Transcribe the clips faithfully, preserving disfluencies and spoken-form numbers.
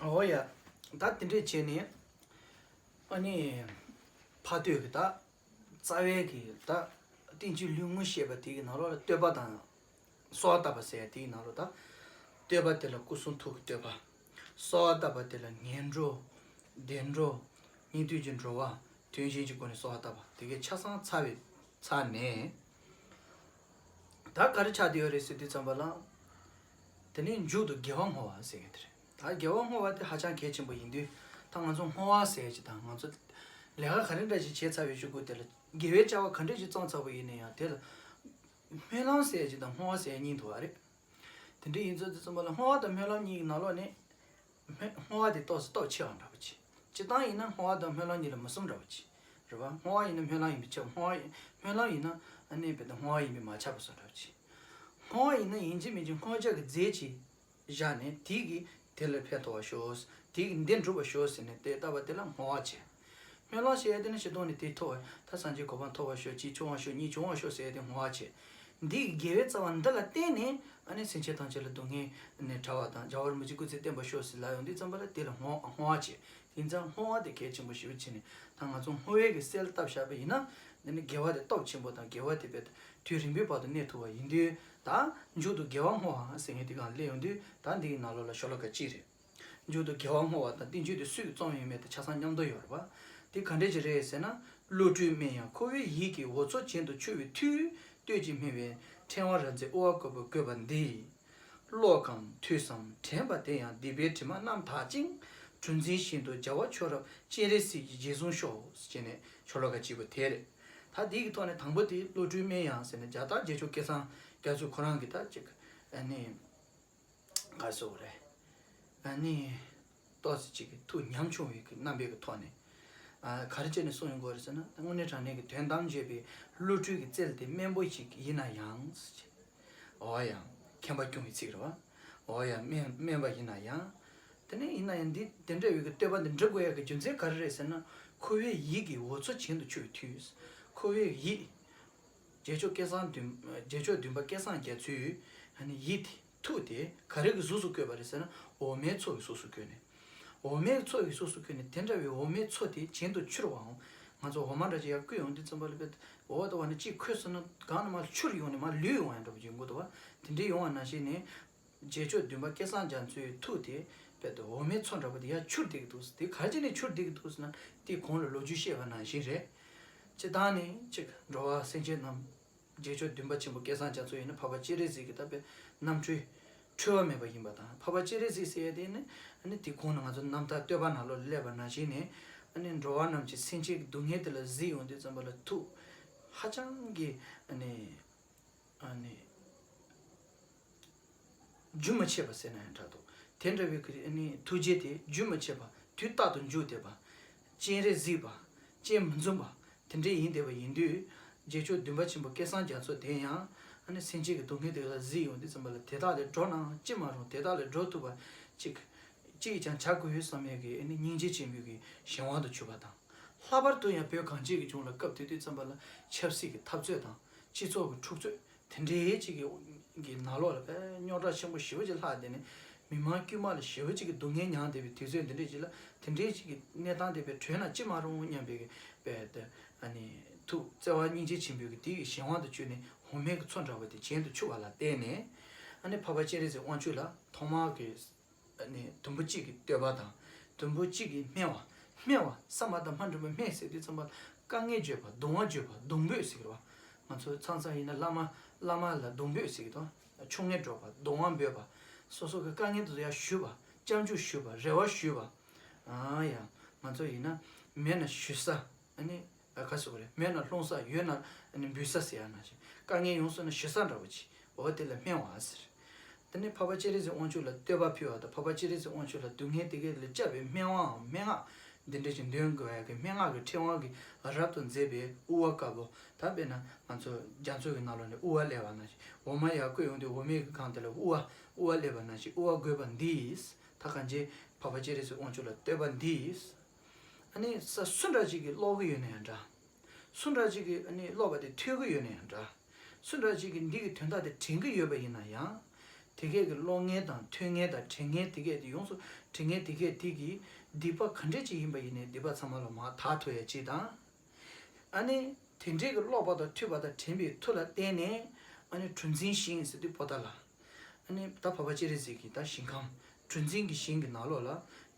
འོ་ཡ། ད་དེ་འདྲས་བྱས་ནས། ཨ་ནི། ཕ་སྟོད་ཀྱི་ད། རྩ་བའི་གི་ད། བསྟན་བཅོས་ལུས་དངོས་བཤད་པ་དེ་གི་ནང་ལོགས་ལ་བསྟོད་པ་དང་། གསོལ་བ་བཏབ་པ་ཟེར་ཡ་དེ་གི་ནང་ལོགས་ད། བསྟོད་པ་དེ་ལ་སྐུ་གསུང་ཐུགས་ཀྱི་བསྟོད་པ། གསོལ་བ་བཏབ་པ་དེ་ལ་ངན་འགྲོ། བདེ་འགྲོ། སྙིགས་དུས་ཀྱི་འགྲོ་བ། དོན་གཞན་གྱི་སྒོ་ནས་གསོལ་བ་བཏབ་པ་དེ་གའི་ཆ་ཚང་ཚར་བའི་ཚར་ནས། ད་ག་རེ་ཆགས་བསྡད་ཡོད་རེད་ཟེར་དུས་ཙམ་པ་ལ། དེ་ནས་མཇུག་ཏུ་དགེ་བ་བསྔོ་བ་ཟེར་མཁན་དེ་རེད། ད་དགེ་བ་བསྔོ་བ་དེ་ཧ་ཅང་གལ་ཆེན་པོ་ཡིན་དུས། ད་ང་ཚོ་བསྔོ་བ་ཟེར་གྱི་དང་ང་ཚོ་ལས་ཀ་ག་རེ་འདྲ་ཞིག་བྱས་ཚར་བའི་གཞུག་གུ་དེ་ལ་དགེ་བའི་བྱ་བ་ག་འདྲ་ཞིག་བརྩམས་ཚར་བ་ཡིན་ན་ཡང་དེ་ལ་སྨོན་ལམ་ཟེར་གྱི་དང་བསྔོ་བ་ཟེར་གཉིས་འདུག་པ་རེད། དེ་འདྲ་ཡིན་ཚུལ་དུས་ཙམ་པ་ལ་བསྔོ་བ་དང་སྨོན་ལམ་གཉིས་ཀྱི་ནང་ལོགས་ནས། སྨོན་བསྔོ་བ་དེ་ཏོག་ཙམ་སྟོབས་ཆེ་བ་འདྲ་པོ་ཅིག་སྤྱིར་བཏང་ཡིན་ན་བསྔོ་བ་དང་སྨོན་ལམ་གཉིས་ལ་མི་སུམ་འདྲ་པོ་ཅིག་རེད་པ། བསྔོ་བ་ཡིན་ན་སྨོན་ལམ་ཡིན་པས་ཁྱབ། བསྔོ་བ་ཡིན། སྨོན་ལམ་ཡིན་ན་ཨ་ནི་བེད་དེ་བསྔོ་བ་ཡིན་པས་མ་ཁྱབ་པ་སུམ་འདྲ་པོ་ཅིག་བསྔོ་བ་ཡིན་ན་ཡིན་གཅིག་མིན་གཅིག་བསྔོ་བྱ་གི་རྫས་ཅིག་བཞག་ནས་དེ་གིས་དེ་ལ་ཕན་ཐོགས་པ་ཤོག་དེ་གིས་འདི་འགྲུབ་པ་ཤོག་ཟེར་ནས་དེ་ལྟ་བ་དེ་ལ་བསྔོ་བ་བྱས། སྨོན་ལམ་ཞེས་ཡ་དེ་ནི་སྤྱིར་བཏང་ནས་དེ་ཐོབ་པ་ད་སངས་རྒྱས་གོ་འཕང་ཐོབ་པ་ཤོག་གཅིག་བྱུང་བ་ཤོག་གཉིས་བྱུང་བ་ཤོག་ཟེར་ཡ་དེ་བསྔོ་བ་བྱས། འདི་གི་དགེ་བའི་རྩ་བ་འདི་ལ་བརྟེན་ནས་ཨ་ནི་སེམས་ཅན་ཐམས་ཅད་ལ་སྡུག་བསྔལ་ནས་བྲལ་བ་དང་རྒྱལ་བ་རིན་པོ་ཆེ་སྐུ་ཚེ་བརྟན་པར་ཤོག་ཟེར་ལབ་ཡོང་དུས་ཙམ་པ་ལ་དེ་ལ་བསྔོ་བསྔོ་བ་བྱས། དེ་ཙང་བསྔོ་བ་དེ་གལ་ཆེན་པོ་ཞེ་པོ་བྱས་ནས་ད་ང་ཚོ་བསྔོ་བའི་གི་གསེར་བཏབ་བཞག་པ་ཡིན་ན་འདི་ནི་དགེ་བ་དེ་སྟོབས་ཆེན་པོ་དང་དགེ་བ་དེ་བེད་དུས་རིང་པོའི་བར་དུ་གནས་ཐུབ་པ་ཡིན་དུས་ད་མཇུག་ཏུ་དགེ་བ་བསྔོ་བ་ཟེར་མཁན་དེ་གང་སླེབས་ཡོང་དུས་ད་འདི་གི་ནང་ལོགས་ལ་ཤོ་ལོ་ཀ་གཅིག་རེད། མཇུག་ཏུ་དགེ་བ་བསྔོ་བ་དང་བསྟན་བཅོས་དེ་སུས་རྩོམ་ཡོད་མེད་དེ་ཆ་ཚང་མཉམ་དུ་ཡོད་རེད་པ། དེ་ག་འདྲས་ཅིག་རེད་ཟེར་ན། བློ་གྲོས་སྨན་ཡང་ཁོ་བོའི་ཡིད་ཀྱིས་འོ་མཚོ་གྱེན་དུ་འཕྱུར་བའི་མཐུས། བསྟོད་ཅིང་སྨོན་པའི་ཕྲེང་བ་རབ་མཛེས་དབུ་བ་དཀར་པོས་བཀོད་པ་འདི། ཀློག་གམ་ཐོས་སམ་དྲན་པ་དེ་ཡང་སྡིག་པའི་དྲི་མ་རྣམ་དག་ཅིང་གྲུ་འཛིན་བཞིན་དུ་བྱ་བ་མཆོག་རབ་སྤྱན་རས་གཟིགས་ཀྱིས་རྗེས་བཟུང་ཤོག་ཅེས་ནས་ཤོ་ལོ་ཀ་གཅིག་པོ་དེ་རེད། ད་དེ་གི་ཐོག་ནས་དང་པོ་དེ་བློ་གྲོས་སྨན་ཡང་ཟེར་ནས་རྒྱལ་རྟགས་རྗེ་མཆོག་སྐལ་བཟང་རྒྱ་མཚོ་ཁོ་རང་གིས་ད་ཅིག་ཨ་ནི། ག་རེ་ཟེར་དགོས་རེད། ཨ་ནི། ཏོག་ཙམ་ཅིག་གི་ཐུགས་ཉམ་ཆུང་བའི་གི་རྣམ་པའི་གི་ཐོག་ནས། ཨ། ག་རེ་བྱས་ནས་གསུངས་ཡོང་གི་ཡོད་རེད་ཟེར་ན་དངོས་གནས་དྲང་གནས་ཀྱི་དོན་དམ་བརྗོད་པའི་བློ་གྲོས་ཀྱི་རྩལ་དེ་དམན་པོ་ཞིག་ཡིན་ན་ཡང་། འོ་ཡང་མཁྱེན་པ་སྐྱོང་བའི་ཚིག་རེད་བ། འོ་ཡང་དམན་དམན་པ་ཡིན་ན་ཡང་། དེ་ནས་ཡིན་ན་ཡང་འདི་དེ་འདྲ་བའི་གི་བསྟོད་པ་འདི་འབྲི་དགོས་ཡ་གི་རྒྱུ་མཚན་ག་རེ་རེད་ཟེར་ན་ཁོ་བོའི་ཡིད་ཀྱིས་འོ་མཚོ་གྱེན་དུ་འཕྱུར་བའི་མཐུས། ཁོ་བོའི་ཡིད། རྗེ་མཆོག་སྐལ་བཟང་བདུན། རྗེ་མཆོག་བདུན་པ་སྐལ་བཟང་རྒྱ་མཚོའི་ཨ་ནི་ཡིད་དེ་ཐུགས་དེ་ག་རེ་གི་གཟུགས་སུ་བཀོད་པ་རེད་ཟེར་ན་འོ་མའི་མཚོ་གི་གཟུགས་སུ་བཀོད་ནས། འོ་མའི་མཚོ་གི་གཟུགས་སུ་བཀོད་ནས་དེ་འདྲ་བའི་འོ་མའི་མཚོ་དེ་གྱེན་དུ་འཕྱུར་བའང་ང་ཚོ་འོ་མ་འདྲ་ཅིག་ཡར་བརྐོས་ཡོང་དུས་ཙམ་པ་ལ་བེད་འོ་ད་བ་ནི་གཅིག་ཁོལ་སོང་ན་གང་ན་མར་འཕྱུར་ཡོང་ནས་མར་ལུད་ཡོང་ཡ་འདྲ་པོ་ཅིག་ཡོང་གི་འདུག་བ། དེ་འདྲའི་ཡོང་བ་ནང་བཞིན་ནས། རྗེ་མཆོག་བདུན་པ་སྐལ་བཟང་རྒྱ་མཚོའི་ཐུགས་དེ་རྦད་དེ་འོ་མའི་མཚོ་འདྲ་པོ་དེ་ཡར་འཕྱུར་བསྡད་ཀྱི་འདུག་དེ་ག་རེ་བྱས་ནས་འཕྱུར་བསྡད་ཀྱི་འདུག་ཟེར་ན་དེ་གོང་ལ་ལོ་རྒྱུས་བཤད་པ་ནང་བཞིན་རེད། སྤྱིར་བཏང་ནས་གཅིག་འགྲོ་བ་སེམས་ཅན་རྣམས་རྗེ་མཆོག་བདུན་པ་ཆེན་པོ་སྐལ་བཟང་རྒྱ་མཚོ་ཡིན་ན་འཕགས་པ་སྤྱན་རས་གཟིགས་ཀྱི་ད་དཔེ་རྣམ་འཕྲུལ་འཁྲུལ་བ་མེད་པ་ཡིན་པ་དང་འཕགས་པ་སྤྱན་རས་གཟིགས་ཟེར་ཡ་དེ་ནི་ཨ་ནི་དེ་གོང་ལ་ང་ཚོ་རྣམ་ཐར་བསྟོད་པ་ནང་ལོགས་ལ་སླེབས་པ་ནང་བཞིན་ནས་ཨ་ནི་འགྲོ་བ་རྣམས་ཀྱི་སེམས་ཅན་གྱི་སྡུག་བསྔལ་དེ་ལ་གཟིགས་ཡོང་དུས་ཙམ་པ་ལ་ཐུགས་ཧ་ཅང་གི་ཨ་ནི། ཨ་ནི། རྒྱུན་མི་ཆད་པ་ཟེར་ན་ཡང་འདྲ་འདུག་དེ་འདྲ་བའི་གི་ཨ་ནི་ཐུགས་རྗེ་དེ་རྒྱུན་མི་ཆད་པ་དུས་རྟག་ཏུ་འཇུག་བསྡད་པ། སྤྱན་རས་གཟིགས་པ། སྤྱན་མི་འཛུམ་པ། དེ་འདྲས་ཡིན་བསྡད་པ་ཡིན་དུས། རྗེ་མཆོག་བདུན་པ་ཆེན་པོ་སྐལ་བཟང་རྒྱ་མཚོ་དེ་ཡང་ཨ་ནི་སེམས་ཅན་གྱི་སྡུག་བསྔལ་དེ་ལ་གཟིགས་ཡོང་དུས་ཙམ་པ་ལ་དེ་དག་ལས་འགྲོ་ནའང་ཅི་མ་རུང་དེ་དག་ལས་འགྲོ་ཐུབ་པ་ཅིག་ཅིག་ཀྱང་བྱ་དགོས་ཡོད་བསམ་ཡས་ཀྱི་ཨ་ནི་སྙིང་རྗེ་ཆེན་པོའི་གི་གཞན་དབང་དུ་གྱུར་པ་དང་། ལྷག་པར་དུ་ཡང་བོད་གངས་ཅན་གྱི་ལྗོངས་ལ་སྐབས་དེ་དུས་ཙམ་པ་ལ་ཆབ་སྲིད་ཀྱི་འཐབ་རྩོད་དང་སྤྱི་ཚོགས་ཀྱི་འཁྲུག་རྩོད་དེ་འདྲའི་ཅིག་གི་གི་ནང་ལོགས་ལ་དཔེ་རྙོག་དྲ་ཆེན་པོ་ཞེ་པོ་ཅིག་ལྷག་བསྡད་ནས་མི་མང་དཀྱུས་མ་ལ་ཞེ་པོ་ཅིག་གི་སྡུག་བསྔལ་མྱངས་བསྡད་པའི་དུས་ཚོད་འདི་འདྲའི་ཅིག་ལ་དེ་འདྲའི་ཅིག་གི་གནས་སྟངས་དེ་དཔེ་གྲོལ་ན་ཅི་མ་རུང་སྙམ་པའི་གི་དཔེ་དེ་ཨ་ནི་ཐུགས་བརྩེ་བ་སྙིང་རྗེ་ཆེན་པོའི་གི་དེ་ཡི་གཞན་དབང་དུ་གྱུར་ནས་འོ་མའི་གི་མཚོ་འདྲ་བ་དེ་གྱེན་དུ་འཕྱུར་བ་ལ་བརྟེན་ནས་ཨ་ནི་འཕགས་པ་སྤྱན་རས་གཟིགས་དབང་ཕྱུག་ལ་ཐོག་མར་གི་ནི་དུམ་བུ་གཅིག་གི་བསྟོད་པ་དང་། དུམ་བུ་གཅིག་གི་སྨྲེ་བ། སྨྲེ་བ་ས་མ་བཏགས་སྨ་འགྲེང་བུ་སྨྲེ་ཟེར་དུས་ཙམ་པ་དཀའ་ངལ་བརྗོད་པ་གདུང་བ་བརྗོད་པ་གདུང་འབོད་ཟེར་གི་རེད་བ། ང་ཚོ་མཚམས་མཚམས་ཡིན་ན་བླ་མ་བླ་མ་ལ་གདུང་འབོད་ཟེར་གི་དང་། ཆུང་ངེར་སྒྲོག་པ་གདུང་བ་འབོད་པ། སོ་སོ་གི་དཀའ་ངལ་དེ་ཚོ་ཡར་ཞུ་བ། སྐྱབས་འཇུག་ཞུ་བ་རེ་བ་ཞུ་བ། ཨ་ཡ། ང་ཚོ་ཡིན་ན་མེད་ན་ཞུ་ས། ཨ་ནི། ཨ་ཁ་སོགས་རེད་མེད་ན་སློང་ས་ཡོད་ན་ཨ་ནི་འབུལ་ས་ཟེར་ཡ་ནང་བཞིན་དཀའ་ངལ་ཡོང་སོང་ན་ཞུ་ས་འདྲ་བོ་ཅིག་འོ་དེ་ལ་སྨྲེ་བ་ཟེར། དེ་ནས་འཕགས་པ་སྤྱན་རས་གཟིགས་དབང་ཕྱུག་ལ་བསྟོད་པ་ཕུལ་བ་དང་འཕགས་པ་སྤྱན་རས་གཟིགས་དབང་ཕྱུག་ལ་སྡུག་བསྔལ་དེ་གས་ལ་བསྐྱབ་པའི་སྨོན་དབང་སྨྲེ་སྔགས་འདི་འདྲ་ཞིག་འདོན་དགོས་ཡ་གི་སྨྲེ་སྔགས་ཀྱི་ཕྲེང་བ་གི་རབ་ཏུ་མཛེས་པའི་དབུ་བ་དཀར་པོ་ད་དཔེར་ན་ང་ཚོ་རྒྱ་མཚོ་གི་ནང་ལོགས་ནས་དབུ་བ་སླེབས་པ་ནང་བཞིན་འོ་མ་ཡར་བརྐོས་ཡོང་དུས་འོ་མའི་གི་སྒང་དེ་ལ་དབུ་བ་དབུ་བ་སླེབས་པ་ནང་བཞིན་དབུ་བ་དགོད་པ་འདིས་ད་གང་ཅི་འཕགས་པ་སྤྱན་རས་གཟིགས་དབང་ཕྱུག་ལ་བསྟོད་པ་འདིས། ཨ་ནི་ས་སུ་འདྲ་ཅིག་གིས་ཀློག་གི་ཡོད་ན་ཡང་འདྲ། སུ་འདྲ་ཅིག་གིས་ཨ་ནི་ཀློག་པ་དེ་ཐོས་ཀྱི་ཡོད་ན་ཡང་འདྲ། སུ་འདྲ་ཅིག་གིས་འདི་གི་དོན་དག་དེ་དྲན་གྱི་ཡོད་པ་ཡིན་ན་ཡང་། དེ་གས་ཀྱི་ཀློག་མཁན་དང་ཐོས་མཁན་དང་དྲན་མཁན་དེ་གས་དེ་ཡོངས་སུ་དྲན་མཁན་དེ་གས་དེ་གི་སྡིག་པ་ག་འདྲས་ཅིག་ཡིན་པ་ཡིན་ནའི་སྡིག་པ་ཚང་མ་ལ་མར་དག་ཐུབ་ཡ་ཅིག་དང་། ཨ་ནི་དེ་འདྲས་ཀྱི་ཀློག་པ་དང་ཐོས་པ་དང་དྲན་པའི་མཐུ་ལ་བརྟེན་ནས། ཨ་ནི་གྲུ་འཛིན་ཞིང་ཟེར་དུས་པོ་ཏཱ་ལ། ཨ་ནི་ད་འཕགས་པ་སྤྱན་རས་གཟིགས་ཀྱི་ད་ཞིང་ཁམས་གྲུ་འཛིན་གྱི་ཞིང་གི་ནང་ལོགས་ལ་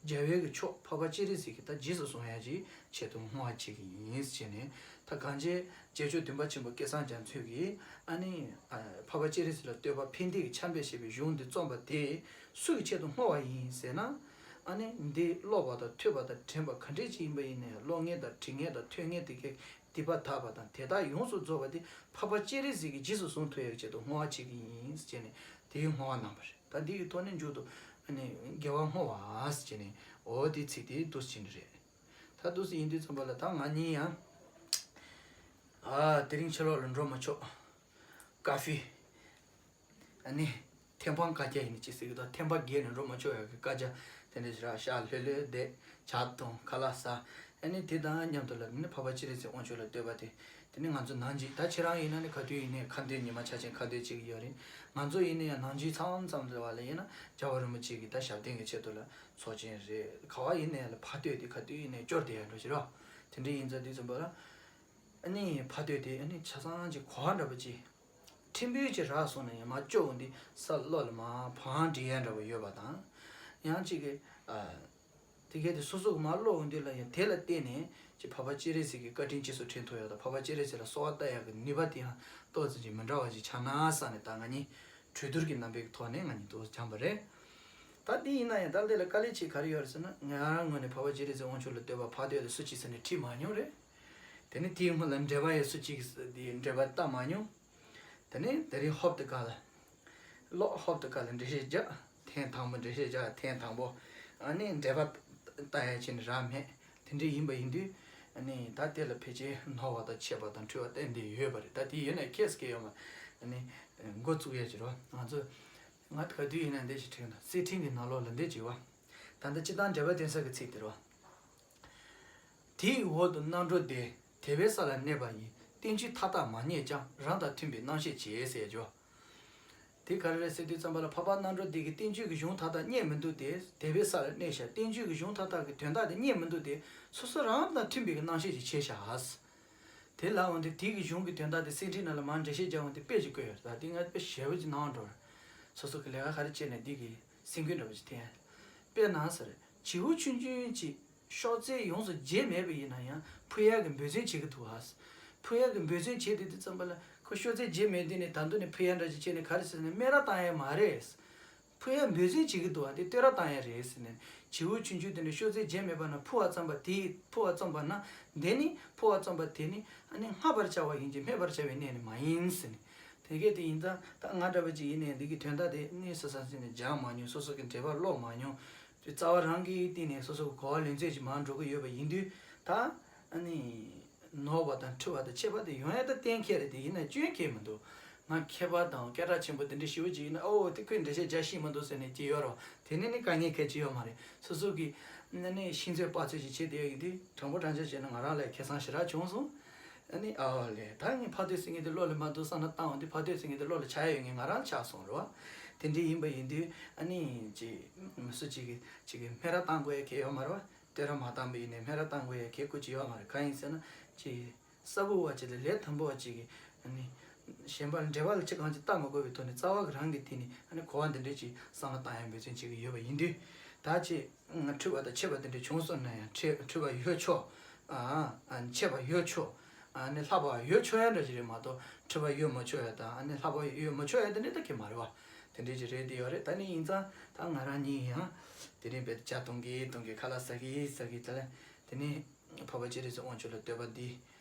རྒྱལ་བའི་གི་མཆོག་འཕགས་པ་སྤྱན་རས་གཟིགས་ཀྱི་ད་རྗེས་སུ་བཟུང་ཡ་གི་ཆེད་དུ་བསྔོ་བ་བྱེད་ཀྱི་ཡིན་ཟེར་ནས། ད་གང་ཅི་རྗེ་བཙུན་བདེན་པ་ཆེན་པོ་སྐལ་བཟང་རྒྱ་མཚོས་ཀྱིས་ཨ་ནི་ཨ་འཕགས་པ་སྤྱན་རས་གཟིགས་ལ་བསྟོད་པ་ཕན་བདེ་གི་ཆར་འབེབས་ཞེས་པའི་གཞུང་འདི་རྩོམ་པ་དེ་སུ་གི་ཆེད་དུ་བསྔོ་བ་ཡིན་ཟེར་ན། ཨ་ནི་འདི་ཀློག་པ་དང་ཐོས་པ་དང་དྲན་པ་ག་འདྲས་ཅིག་ཡིན་པ་ཡིན་ནའི་ཀློག་མཁན་དང་དྲན་མཁན་དང་ཐོས་མཁན་དེ་གའི་སྡིག་པ་དག་པ་དང་དེ་དག་ཡོངས་སུ་རྫོགས་པ་དེ་འཕགས་པ་སྤྱན་རས་གཟིགས་ཀྱིས་རྗེས་སུ་བཟུང་ཐུབ་ཡག་ཆེད་དུ་བསྔོ་བ་བྱེད་ཀྱི་ཡིན་ཟེར་ནས་དེའི་བསྔོ་བ་གནང་བ་རེད། ད་འདི་ཡི་ཐོག་ནས་མཇུག་ཏུ་ཨ་ནི་དགེ་བ་བསྔོ་བ་ཟེར་ནས་འོ་དེའི་ཚིག་དེ་འདུག་སེ་བྱས་ནི་རེད། ད་འདུག་སེ་ཡིན་དུས་ཙམ་པ་ལ་ད་ང་གཉིས་ཡང་ཨ་དེ་རིང་ཕྱི་ལོགས་ལ་འགྲོ་མ་ཆོག་ཀ་ཧྥེ། ཨ་ནི། ཐེམ་སྤང་བཀའ་རྒྱ་ཡིན་ནི་ཅི་ཟེར་གི་འདུག་ཐེམ་པ་བརྒལ་ནས་འགྲོ་མ་ཆོག་ཡག་གི་བཀའ་རྒྱ་དེ་འདྲ་ཞིག་ར་ཤག་ལྷོད་ལྷོད་བསྡད་ཇ་འཐུང་ཁ་ལག་ཟ། ཨ་ནི་དེ་དང་མཉམ་དུ་ལ་ནི་འཕགས་པ་སྤྱན་རས་གཟིགས་དབང་ཕྱུག་ལ་བསྟོད་པ་དེ། དེ་ནི་ང་ཚོ་ནང་ཆོས་ད་ཁྱེད་རང་ཡིན་ན་ནི་ག་དུས་ཡིན་ནའི་ཁ་འདོན་ཉི་མ་ཆ་ཆེན་ཁ་འདོན་བྱེད་ཀྱི་ཡོད་རེད། ང་ཚོ་ཡིན་ན་ཡང་ནང་ཆོས་མཚམས་མཚམས་དུ་བ་ལ་ཡིན་ན་རྒྱལ་བ་རིན་པོ་ཆེ་གི་ད་ཞབས་བརྟན་གི་ཆེད་དུ་ལ་ཚོགས་ཆེན་རེད། ག་བ་ཡིན་ནའི་ལ་ཕ་སྟོད་དེ་ག་དུས་ཡིན་ནའི་སྐྱོར་བསྡད་ཡ་འགྲོ་ཞིག་རོ། དེ་འདྲ་ཡིན་ཙང་དུས་ཙམ་པ་ལ། ཨ་ནི་ཕ་སྟོད་དེ་ཨ་ནི་ཆ་ཚང་གི་གོ་བ་འདྲ་པོ་ཅིག་ཕྲན་བུ་ཅིག་རག་སོང་ན་ཡང་མ་སྐྱོ་བོ་འདི་ས་བློ་ལ་མ་བང་འདྲི་ཡ་འདྲ་པོ་ཡོད་པ་དང་། ཡང་ཅིག་གི་ཨ། དེ་གས་དེ་སོ་སོ་གི་མ་བློ་འོང་དུས་ལ་ཡང་དེ་ལ་བརྟེན་ནས་ཅིག་འཕགས་པ་སྤྱན་རས་གཟིགས་ཀྱི་བཀའ་དྲིན་རྗེས་སུ་དྲན་ཐུབ་ཡ་དང་འཕགས་པ་སྤྱན་རས་གཟིགས་ལ་གསོལ་བ་བཏབ་ཡ་གི་ནུས་པ་དེ་ཡང་ཏོག་ཙམ་ཅིག་མི་འདྲ་བ་ཅིག་ཆགས་ན་བསམ་ནས་ད་ང་གཉིས་གྲོས་བསྡུར་གྱི་རྣམ་པའི་ཐོག་ནས་ང་གཉིས་ཏོག་ཙམ་སྦྱངས་པ་རེད། ད་འདི་ཡིན་ན་ཡང་ད་འདི་ལ་དཀའ་ལས་ཅིག་ག་རེ་ཡོད་རེད་ཟེར་ན། ང་རང་ངོས་ནས་འཕགས་པ་སྤྱན་རས་གཟིགས་དབང་ཕྱུག་ལ་བསྟོད་པ་ཕར་བསྟོད་དེ་སུ་གཅིག་ཟེར་ནས་ཁྲིད་མ་མྱོང་རེད། དེ་ནས་དེའི་སྔོན་ལ་འགྲེལ་པ་ཡང་སུ་གཅིག་གིས་འགྲེལ་པ་བཏབ་མ་མྱོང་། དེ་ནས་དེ་རིང་ཧོབ་ཏེ་ག་ལ། ཀློག་ཧོབ་ཏེ་ག་ལ་འགྲེལ་བཤད་རྒྱག་ཐེངས་དང་པོ་འགྲེལ་བཤད་རྒྱག་ཐེངས་དང་པོ། ཨ་ནི་འགྲེལ་པ་བཏབ་ཡ་ཅིག་ནི་རག་མེད། དེ་འདྲ་ཡིན་པ་ཡིན་དུས། ཨ་ནི་ད་དེ་ལ་ཕལ་ཆེར་ནོར་བ་དང་ཆད་པ་དང་འཁྲུལ་བ་ཏན་ཏན་ཡོད་པ་རེད། ད་དེ་ཡོད་ན་ཁྱེད་སྐད་ཡོད་མ། ཨ་ནི་འགོ་བཙུགས་ཡ་ཅིག་རོ། ང་ཚོ། ང་ག་དུས་ཡིན་ན་འདི་ཞིག་དྲན་དང་གསེར་ཕྲེང་གི་ནང་ལོགས་ལ་འདི་བྱས་པ། ད་ལྟ་སྤྱིར་བཏང་འགྲེལ་པ་སྟོན་ས་གི་ཚིག་དེ་རོ། དེའི་འོག་ཏུ་རྣམ་གྲོལ་སྡེ། དེ་བས་ས་ལ་གནས་པ་ཡི། བསྟན་བཅོས་མཐའ་དག་མ་རྙེད་ཀྱང་། རང་དང་མཐུན་པའི་རྣམ་བཤད་བྱེད་ཟེར་རྒྱུ། དེ་ག་རེ་རེད་ཟེར་དུས་ཙམ་པ་ལ་འཕགས་པ་རྣམ་གྲོལ་སྡེ་གི་བསྟན་བཅོས་ཀྱི་གཞུང་མཐའ་དག་རྙེད་མི་འདུག་སྟེ། དེ་བས་ས་ལ་གནས་ཤག་བསྟན་བཅོས་ཀྱི་གཞུང་མཐའ་དག་གི་དོན་དག་དེ་རྙེད་མི་འདུག་སྟེ། སོ་སོ་རང་དང་མཐུན་པའི་གི་རྣམ་བཤད་ཅིག་བྱས་ཤག་དེ་ལ་འོན་ཏེ་དེ་གི་གཞུང་གི་དོན་དག་དེ་གསེར་ཕྲེང་ནང་ལ་མར་འགྲེལ་བཤད་རྒྱག་འོང་དེ་དཔེ་ཅིག་བཀོད་ཡོད་རེད། ད་དེ་ང་དཔེ་ཞེ་པོ་ཅིག་སྣང་བ་འགྲོ་རེད། སོ་སོ་གི་ལས་ཀ་ག་རེ་བྱས་ནས་འདི་གི་སེམས་འགུལ་འདྲ་པོ་ཅིག་འཐེན། དཔེར་ན་ཟེར། བྱིའུ་ཆུང་ཆུང་ཅིག་གཤོག་རྩལ་ཡོངས་སུ་རྒྱས་མེད་པ་ཡིན་ན་ཡང་འཕུར་ཡག་གི་འབད་བརྩོན་བྱེད་ཀྱི་འདུག་ཨ། འཕུར་ཡག་གི་འབད་བརྩོན་བྱེད་དེ་དུས་ཙམ་པ་ལ་ཁོ་གཤོག་རྩལ་རྒྱས་མེད་དུས་ནས་ད་དུང་ནས་འཕུར་ཡག་འདྲ་ཅིག་བྱས་ནས་ག་རེ་ཟེར་ནས་སྨད་ར་བཏང་ཡག་མ་རེད། འཕུར་ཡག་འབད་བརྩོན་བྱེད་ཀྱི་འདུག་ཨ། དེ་བསྟོད་ར་བཏང་ཡག་རེད་ཟེར་ནས། བྱིའུ་ཆུང་ཆུང་དེ་འདྲ་གཤོག་རྩལ་རྒྱས་མེད་པ་ན་འཕུར་བར་བརྩམས་པ་དེ། འཕུར་བར་བརྩམས་པ་ན་དེ་ནི། འཕུར་བར་བརྩམས་པ་དེ་ནི་ཨ་ནི་བསྔགས་པར་བྱ་བ་ཡིན་གྱི་སྨད་པར་བྱ་བའི་གནས་ནི་མ་ཡིན་ཟེར་ནས། དེ་སྐད་དེ་ཡིན་ཙང་ད་ང་འདྲ་པོ་ཅིག་ཡིན་ནའི་འདི་གི་དོན་དག་དེ་ནི་སོ་སོ་ཟེར་ནས་སྦྱངས་མ་མྱོང་། སོ་སོ་གི་འགྲེལ་པ་ཀློག་མ་མྱོང་། དེ་རྩ་བ་རང་གི་སྟེང་ནས་སོ་སོ་གི་གོ་བ་ལེན་ཚད་ཅིག་མར་འགྲོ་གི་ཡོད་པ་ཡིན་དུས་ད་ཨ་ནི། ནོར་བ་དང་འཁྲུལ་བ་དང་ཆད་པ་དེ་ཡོང་ཡ་ད་གཏན་འཁེལ་རེད། དེ་ཡིན་ན་སྐྱོན་གང་ཡང་མི་འདུག་ང་མཁས་པ་དང་སྐད་གྲགས་ཆེན་པོ་དེ་འདྲ་ཞེ་པོ་ཅིག་ཡིན་ན་ཨོ་དེ་ཁོས་འགྲེལ་བཤད་རྒྱག་ཤེས་མི་འདུག་ཟེར་ནས་ཅིག་ཡོད་རོ། དེ་ནི་ནི་དཀའ་ངལ་གལ་ཆེ་ཡོད་མ་རེད། སོ་སོ་གིས་ནི་ནི་ཤེས་ཚོད་དཔག་ཚོད་ཅིག་བྱེད་བསྡད་ཡོད་ཀྱི་དུས་དྲང་པོ་དྲང་བཞག་བྱས་ན་ང་རང་ལ་ཁེ་བཟང་ཞེ་དྲག་བྱུང་སོང་། ཨ་ནི་ཨོ་ལེ་ད་ངས་ཕ་སྟོད་ཟེར་མཁན་དེ་བློ་ལ་མ་འདུག་བསམ་ན་བཏང་འོང་དུས་ཕ་སྟོད་ཟེར་མཁན་དེ་བློ་ལ་ཆགས་ཡོད་མཁན་ང་རང་ཆགས་སོང་རོ། དེ་འདྲ་ཡིན་པ་ཡིན་དུས་ཨ་ནི་ཅིག་མི་སུ་ཅིག་གིས་ཅིག་གིས་སྨད་ར་བཏང་དགོས་ཡ་གལ་ཡོད་མ་རེད་བ། བསྟོད་ར་མ་བཏང་པ་ཡིན་ནའི་སྨད་ར་བཏང་དགོས་ཡ་གལ་ཁུ་ཅིག་ཡོད་མ་རེད། གང་ཡིན་ཟེར་ན་ཅིག་གསལ་པོ་བ་ཅིག་ལ་ལས་དམ་པོ་བ་ཅིག་གིས་ཨ་ནི་གཞན་པ་ལ་འགྲེལ་པ་ལ་ཅི་གང་ཅི་བལྟ་མ་དགོས་པའི་ཐོག་ནས་རྩ་བ་གི་རང་གི་དེ་ནི་ཨ་ནི་གོ་བ་འདི་འདྲས་ཅིག་བསམ་བློ་བཏང་ཡ་འབད་བརྩོན་བྱེད་ཀྱི་ཡོད་པ་ཡིན་དུས། ད་ཅིག་འཁྲུལ་བ་དང་ཆད་པ་དེ་འདྲས་བྱུང་སོང་ན་ཡང་འཁྲུལ་འཁྲུལ་བ་ཡོད་ཆོག་ཨ་ཨ་ཆད་པ་ཡོད་ཆོག་ཨ་ནི་ལྷག་པ་ཡོད་ཆོག་ཡ་འདྲ་ཅིག་རེད་མ་གཏོགས་འཁྲུལ་བ་ཡོད་མ་ཆོག་ཡ་དང་ཨ་ནི་ལྷག་པ་ཡོད་མ་ཆོག་ཡ་དེ་འདྲས་ད་གི་མ་རེད་བ། དེ་འདྲས་ཅིག་རེད་དེ་ཡོད་རེད། ད་ནི་ཡིན་ཙང་ད་ང་རང་གཉིས་ཡང་དེ་རིང་བས་ཇ་འཐུང་གི་འཐུང་གི་ཁ་ལག་ཟ་གི་ཟ་གི་ད་ལ་དེ་ནི། འཕགས་པ་སྤྱན་རས་གཟིགས་དབང་ཕྱུག་ལ་བསྟོད་པ་འདི་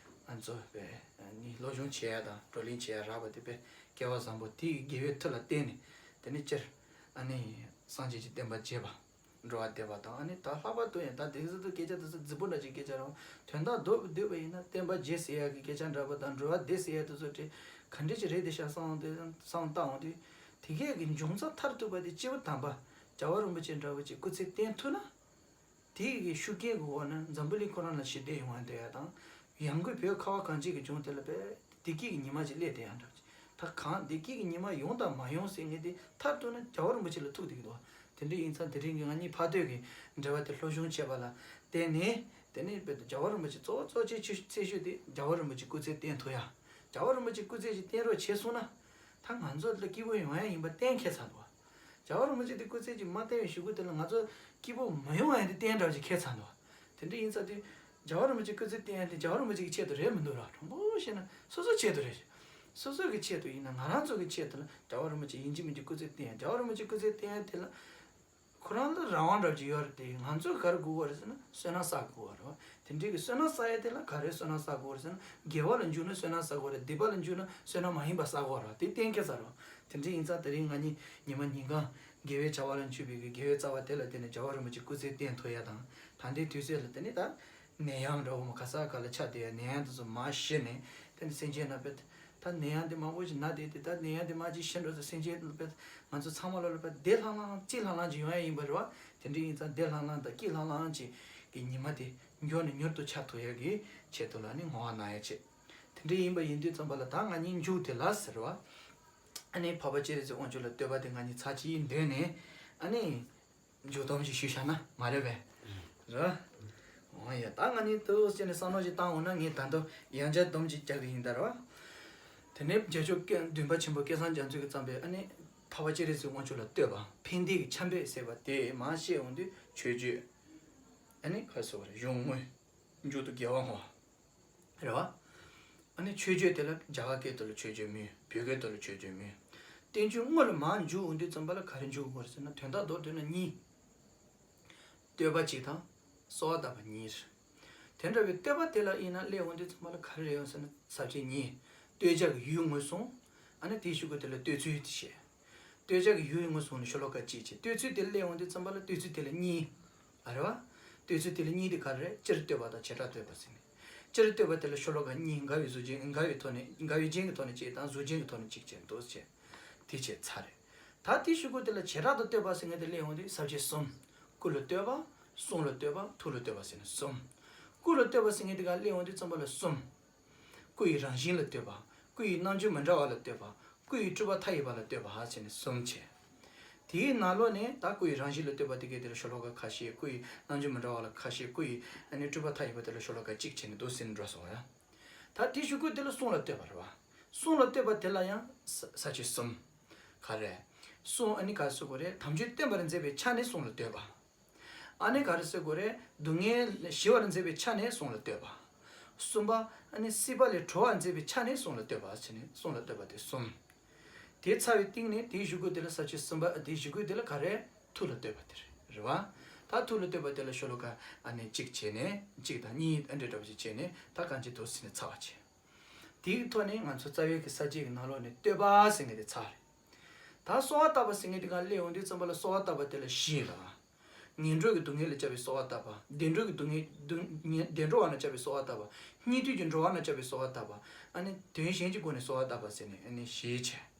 ང་ཚོ་བས་ནི་སློབ་སྦྱོང་བྱེད་ཡ་དང་བགྲོ་གླེང་བྱེད་ཡ་རག་པ་དེ་བས་སྐལ་བ་བཟང་པོ་དེའི་དགེ་བའི་མཐུ་ལ་བརྟེན་ནས་དེ་ནི་སྤྱིར་ཨ་ནི་སངས་རྒྱས་ཀྱི་བསྟན་པ་རྒྱས་པ་འགྲོ་བ་བདེ་བ་དང་ཨ་ནི་ད་ལྷག་པར་དུ་ཡང་ད་དེ་ཚོ་སྐད་ཆ་དེ་ཚོ་རྫིག་པོ་འདྲ་ཅིག་སྐད་ཆ་རང་དོན་དག་མདོར་བསྡུས་པ་ཡིན་ན་བསྟན་པ་རྒྱས་ཟེར་ཡ་གི་སྐད་ཆ་འདྲ་པོ་དང་འགྲོ་བ་བདེ་ཟེར་ཡ་དེ་ཚོ་དེ་ག་འདྲས་ཅིག་རེད་དེ་ཤག་བསམ་དེ་བསམ་བཏང་འོང་དུས་དེ་གས་ཀྱི་འབྱུང་རྩ་མཐར་ཐུག་པ་དེ་སྐྱེས་བུ་དམ་པ་རྒྱལ་བ་རིན་པོ་ཆེ་འདྲ་བོ་ཅིག་སྐུ་ཚེ་བརྟན་ཐུབ་ན། དེ་གི་ཤུགས་རྐྱེན་གྱི་འོག་ནས་འཛམ་བུ་གླིང་ཁོ་རང་ལ་ཞི་བདེ་ཡོང་བ་འདོད་ཡ་དང་། ཡང་སྒོས་བོད་ཁ་བ་གངས་ཅན་གྱི་ལྗོངས་དེ་ལ་བས་བདེ་སྐྱིད་ཀྱི་ཉི་མ་ཅིག་སླེབས་བསྡད་ཡ་འདྲ་ཅིག་ ད་གང་བདེ་སྐྱིད་ཀྱི་ཉི་མ་ཡོང་དང་མ་ཡོང་ཟེར་མཁན་དེ་མཐར་གཏུགས་ན་རྒྱལ་བ་རིན་པོ་ཆེ་ལ་ཐུག་བསྡད་ཀྱི་འདུག་དེ་འདྲ་ཡིན་ཙང་དེ་རིང་གི་ང་གཉིས་ཕ་སྟོད་ཀྱི་འབྲེལ་བ་དེ་སློབ་སྦྱོང་བྱས་པ་ལ་བརྟེན་ནས། དེ་ནས་དཔེར་ན་རྒྱལ་བ་རིན་པོ་ཆེ་གཙོ་བོ་གཙོ་ཆེ་ཆེ་ཤོས་དེ་རྒྱལ་བ་རིན་པོ་ཆེ་སྐུ་ཚེ་བརྟན་ཐུབ་ཡ། རྒྱལ་བ་རིན་པོ་ཆེ་སྐུ་ཚེ་ཅིག་བརྟན་རོགས་བྱས་སོང་ན། ད་ང་ཚོ་ལ་སྐྱིད་པོ་ཡོང་ཡ་ཡིན་པ་གཏན་འཁེལ་ཚར་འདུག་རྒྱལ་བ་རིན་པོ་ཆེ་དེ་སྐུ་ཚེ་ཅིག་མ་བརྟན་པའི་གཞུག་གུ་དེ་ལ་ང་ཚོ་སྐྱིད་པོ་མ་ཡོང་ཡ་དེ་གཏན་འདྲ་ཅིག་འཁེལ་ཚར་འདུག་དེ་འདྲ་ཡིན་ཙང་དེ། རྒྱལ་བ་རིན་པོ་ཆེ་སྐུ་ཚེ་བརྟན་ཡ་དེ་རྒྱལ་བ་རིན་པོ་ཆེ་གི་ཆེད་དུ་རེད་མི་འདུག་ར། དྲང་པོ་བཤད་ན་སོ་སོའི་ཆེད་དུ་རེད། སོ་སོ་གི་ཆེད་དུ་ཡིན་ན། ང་རང་ཚོ་གི་ཆེད་དུ་ལ་རྒྱལ་བ་རིན་པོ་ཆེ་ཡིན་གཅིག་མིན་གཅིག་སྐུ་ཚེ་བརྟན་ཡ། རྒྱལ་བ་རིན་པོ་ཆེ་སྐུ་ཚེ་བརྟན་ཡ་དེ་ལ། ཁོ་རང་ལ་རང་དབང་འདྲ་ཅིག་ཡོད་རེད་དེ། ང་ཚོས་ག་རེ་དགོས་ཀྱི་ཡོད་རེད་ཟེར་ན་བསོད་ནམས་བསགས་དགོས་ཀྱི་ཡོད་རེད་བ། དེ་འདྲའི་གི་བསོད་ནམས་བསགས་ཡ་དེ་ལ་ག་རེ་བསོད་ནམས་བསགས་དགོས་རེད་ཟེར་ན། དགེ་བ་ལ་འཇུག་ན་བསོད་ནམས་བསགས་དགོས་རེད། སྡིག་པ་ལ་འཇུག་ན་བསོད་ནམས་མ་ཡིན་པ་བསགས་དགོས་རེད་བ། དེ་གཏན་འཁེལ་ཚར་རེད་བ། དེ་འདྲ་ཡིན་ཙང་དེ་རིང་ང་གཉིས་ཉི་མ་ཉིན་གང་དགེ་བའི་བྱ་བ་ལ་འཇུག་པའི་གི་དགེ་བའི་རྩ་བ་དེ་ལ་བརྟེན་ནས་རྒྱལ་བ་རིན་པོ་ཆེ་སྐུ་ཚེ་བརྟན་ཐུབ་ཡ་དང་། ད་ལྟའི་དུས་ཚོད་ལ་དེ་ནི་ད། ནད་ཡམས་འདྲ་བོ་མ་ག་ས་ག་ལ་ཆགས་བསྡད་ཡ་ནད་ཡམས་དེ་ཚོ་མར་ཞི་ནས། དེ་ནི་སེམས་ཅན་རྣམས་དཔེ་ད་ནད་ཡམས་དེ་མང་པོ་ཞིག་ན་བསྡད་དེ། ད་ནད་ཡམས་དེ་མར་ཅིག་ཞི་འགྲོ་ཚེ་སེམས་ཅན་དཔེ་ང་ཚོ་ཚང་མ་ལོ་ལ་དཔེ་བདེ་ལྷང་ལྷང་སྐྱིད་ལྷང་ལྷང་ཅིག་ཡོང་ཡ་ཡིན་པ་རེད་བ། དེ་འདྲ་ཡིན་ཙང་བདེ་ལྷང་ལྷང་དང་སྐྱིད་ལྷང་ལྷང་ཅིག་གི་ཉི་མ་དེ་མགྱོགས་ནས་མྱུར་དུ་འཆར་ཐུབ་ཡ་གི་ཆེད་དུ་ལ་ནི་བསྔོ་བ་གནང་ཡ་བྱེད། དེ་འདྲ་ཡིན་པ་ཡིན་དུས་ཙམ་པ་ལ་ད་ང་གཉིས་མཇུག་དེ་ལ་ཟེར་བ། ཨ་ནི་འཕགས་པ་སྤྱན་རས་གཟིགས་དབང་ཕྱུག་ལ་བསྟོད་པ་དེ་ང་གཉིས་ཚར་གཅིག་འདོན་ནས། ཨ་ནི། མཇུག་སྡོམ་ཞིག་ཞུས་བཞག་ན་མ་རེད་པས། རེད། འོ་ཡ། ད་ང་གཉིས་འདུག་སེ་བྱས་ནས་བསམ་བློ་ཞིག་བཏང་འོང་ན། ངས་ད་དུང་ཡང་བསྐྱར་སྡོམ་ཅིག་རྒྱག་གི་ཡིན་ད་རེད་བ། དེ་ནས་རྒྱལ་མཆོག་སྐྱབས་མགོན་པ་ཆེན་པོ་སྐལ་བཟང་རྒྱ་མཚོ་གིས་བརྩམས་པའི་ཨ་ནི་འཕགས་པ་སྤྱན་རས་གཟིགས་དབང་ཕྱུག་ལ་བསྟོད་པ་ཕན་བདེ་གི་ཆ་འཕྲིན་ཟེར་བ་དེ་མར་བཤད་འོང་དུས་མཆོད་བརྗོད། ཨ་ནི་ག་རེ་ཟེར་བ་རེད། གཞུང་དངོས། མཇུག་ཏུ་དགེ་བ་བསྔོ་བ། རེད་བ། ཨ་ནི་མཆོད་བརྗོད་དེ་ལ་རྒྱ་གར་སྐད་དུ་ལ་མཆོད་བརྗོད་མོས། བོད་སྐད་དུ་ལ་མཆོད་བརྗོད་མོས། བསྟན་བཅོས་དངོས་ལ་མར་འཇུག་འོང་དུས་ཙམ་པ་ལ་ག་རེ་འཇུག་དགོས་རེད་ཟེར་ན། དོན་དག་མདོར་བསྡུས་ན་གཉིས། བསྟོད་པ་གཅིག་དང་། གསོལ་བ་བཏབ་པ་གཉིས་རེད། དེ་འདྲ་བའི་བསྟོད་པ་དེ་ལ་ཡིན་ན་སླེབས་འོང་དུས་ཙམ་པ་ལ་ག་རེ་རེད་ཡོང་ཟེར་ན། ས་བཅད་གཉིས། བསྟོད་བྱ་གི་ཡུལ་ངོས་བཟུང་། ཨ་ནི་དེའི་གཞུག་གུ་དེ་ལ་བསྟོད་ཚུལ་དེ་བཤད། བསྟོད་བྱ་གི་ཡུལ་ངོས་བཟུང་ནས་ཤོ་ལོ་ཀ་གཅིག་བྱས། བསྟོད་ཚུལ་དེ་སླེབས་འོང་དུས་ཙམ་པ་ལ་བསྟོད་ཚུལ་དེ་ལ་གཉིས། ཨ་རེད་བ། བསྟོད་ཚུལ་དེ་ལ་གཉིས་དེ་ག་རེ་རེད། སྤྱིར་བསྟོད་པ་དང་བྱེ་བྲག་བསྟོད་པ་ཟེར་ནས། སྤྱིར་བསྟོད་པ་དེ་ལ་ཤོ་ལོ་ཀ་གཉིས། འགལ་བའི་གཟུགས་ཅན། འགལ་བའི་ཐོག་ནས། འགལ་བའི་རྒྱན་གྱི་ཐོག་ནས་གཅིག་དང་གཟུགས་ཅན་གྱི་ཐོག་ནས་གཅིག་བྱས་འདུག་བྱས། དེ་བྱས་ཚར་རེད། ད་དེའི་གཞུག་གུ་དེ་ལ་བྱེ་བྲག་ཏུ་བསྟོད་པ་ཟེར་མཁན་དེ་སླེབས་འོང་དུས་ས་བཅད་གསུམ། སྐུ་ལ་བསྟོད་པ། གསུང་ལ་བསྟོད་པ། ཐུགས་ལ་བསྟོད་པ་ཟེར་ནས་གསུམ། སྐུ་ལ་བསྟོད་པ་ཟེར་མཁན་དེ་ག་སླེབས་འོང་དུས་ཙམ་པ་ལ་གསུམ། སྐུ་ཡི་རང་བཞིན་ལ་བསྟོད་པ། སྐུ་ཡི་རྣམ་འགྱུར་མི་འདྲ་བ་ལ་བསྟོད་པ། སྐུ་ཡི་སྤྲུལ་པ་མཐའ་ཡས་པ་ལ་བསྟོད་པ་ཟེར་ནས་གསུམ་བྱས། དེའི་ནང་ལོགས་ནས་ད་སྐུ་ཡི་རང་བཞིན་ལ་བསྟོད་པ་དེ་གའི་དེ་ལ་ཤོ་ལོ་ཀ་ཁ་ཤས། སྐུ་ཡི་རྣམ་འགྱུར་མི་འདྲ་བ་ལ་ཁ་ཤས། སྐུ་ཡི་ཨ་ནི་སྤྲུལ་པ་མཐའ་ཡས་པ་དེ་ལ་ཤོ་ལོ་ཀ་གཅིག་བྱས་ནས་འདུག་སེ་འགྲོ་སོང་ཡ། ད་དེའི་གཞུག་གུ་དེ་ལ་གསུང་ལ་བསྟོད་པ་རེད་བ། གསུང་ལ་བསྟོད་པ་དེ་ལ་ཡང་ས་ས་བཅད་གསུམ། ག་རེ། གསུང་ཨ་ནི་ག་རེ་ཟེར་དགོས་རེད། དམ་ཆོས་བསྟན་པར་མཛད་པའི་ཆ་ནས་གསུང་ལ་བསྟོད་པ། ཨ་ནི་ག་རེ་ཟེར་དགོས་རེད། སྡུག་བསྔལ་ཞི་བར་མཛད་པའི་ཆ་ནས་གསུང་ལ་བསྟོད་པ། གསུམ་པ། ཨ་ནི་སྲིད་པ་ལས་གྲོལ་བར་མཛད་པའི་ཆ་ནས་གསུང་ལ་བསྟོད་པ་བྱས་ནས་གསུང་ལ་བསྟོད་པ་དེ་གསུམ། དེ་ཚར་བའི་སྟེང་ནས་དེའི་གཞུག་གུ་དེ་ལ་ས་བཅད་གསུམ་པ། དེའི་གཞུག་གུ་དེ་ལ་ག་རེ། ཐུགས་ལ་བསྟོད་པ་དེ་རེད། རེད་བ། ད་ཐུགས་ལ་བསྟོད་པ་དེ་ལ་ཤོ་ལོ་ཀ་ཨ་ནི་གཅིག་བྱས་ནས། གཅིག་དང་གཉིས་ཨ་འདྲ་འདྲ་བོ་ཅིག་བྱས་ནས་ད་གང་ཅི་འདུག་ཟེར་ནས་ཚར་བ་བྱས། དེའི་ཐོག་ནས་ང་ཚོ་རྩ་བའི་གི་ས་བཅད་ཀྱི་ནང་ལོགས་ནས་བསྟོད་པ་ཟེར་མཁན་དེ་ཚར་རེད། ད་གསོལ་བ་བཏབ་པ་ཟེར་མཁན་དེ་ག་སླེབས་འོང་དུས་ཙམ་པ་ལ་གསོལ་བ་བཏབ་པ་དེ་ལ་བཞི་ལ། ངན་འགྲོ་གི་སྡུག་བསྔལ་ལ་བསྐྱབ་པའི་གསོལ་བ་བཏབ་པ། བདེ་འགྲོ་གི་སྡུག་བསྔལ་སྡུག་བདེ་འགྲོ་བ་རྣམས་བསྐྱབ་པའི་གསོལ་བ་བཏབ་པ། སྙིགས་དུས་ཀྱི་འགྲོ་བ་རྣམས་བསྐྱབ་པའི་གསོལ་བ་བཏབ་པ། ཨ་ནི་དོན་གཞན་གྱི་སྒོ་ནས་གསོལ་བ་བཏབ་པ་ཟེར་ནས་ཨ་ནི་བཞི་བྱས།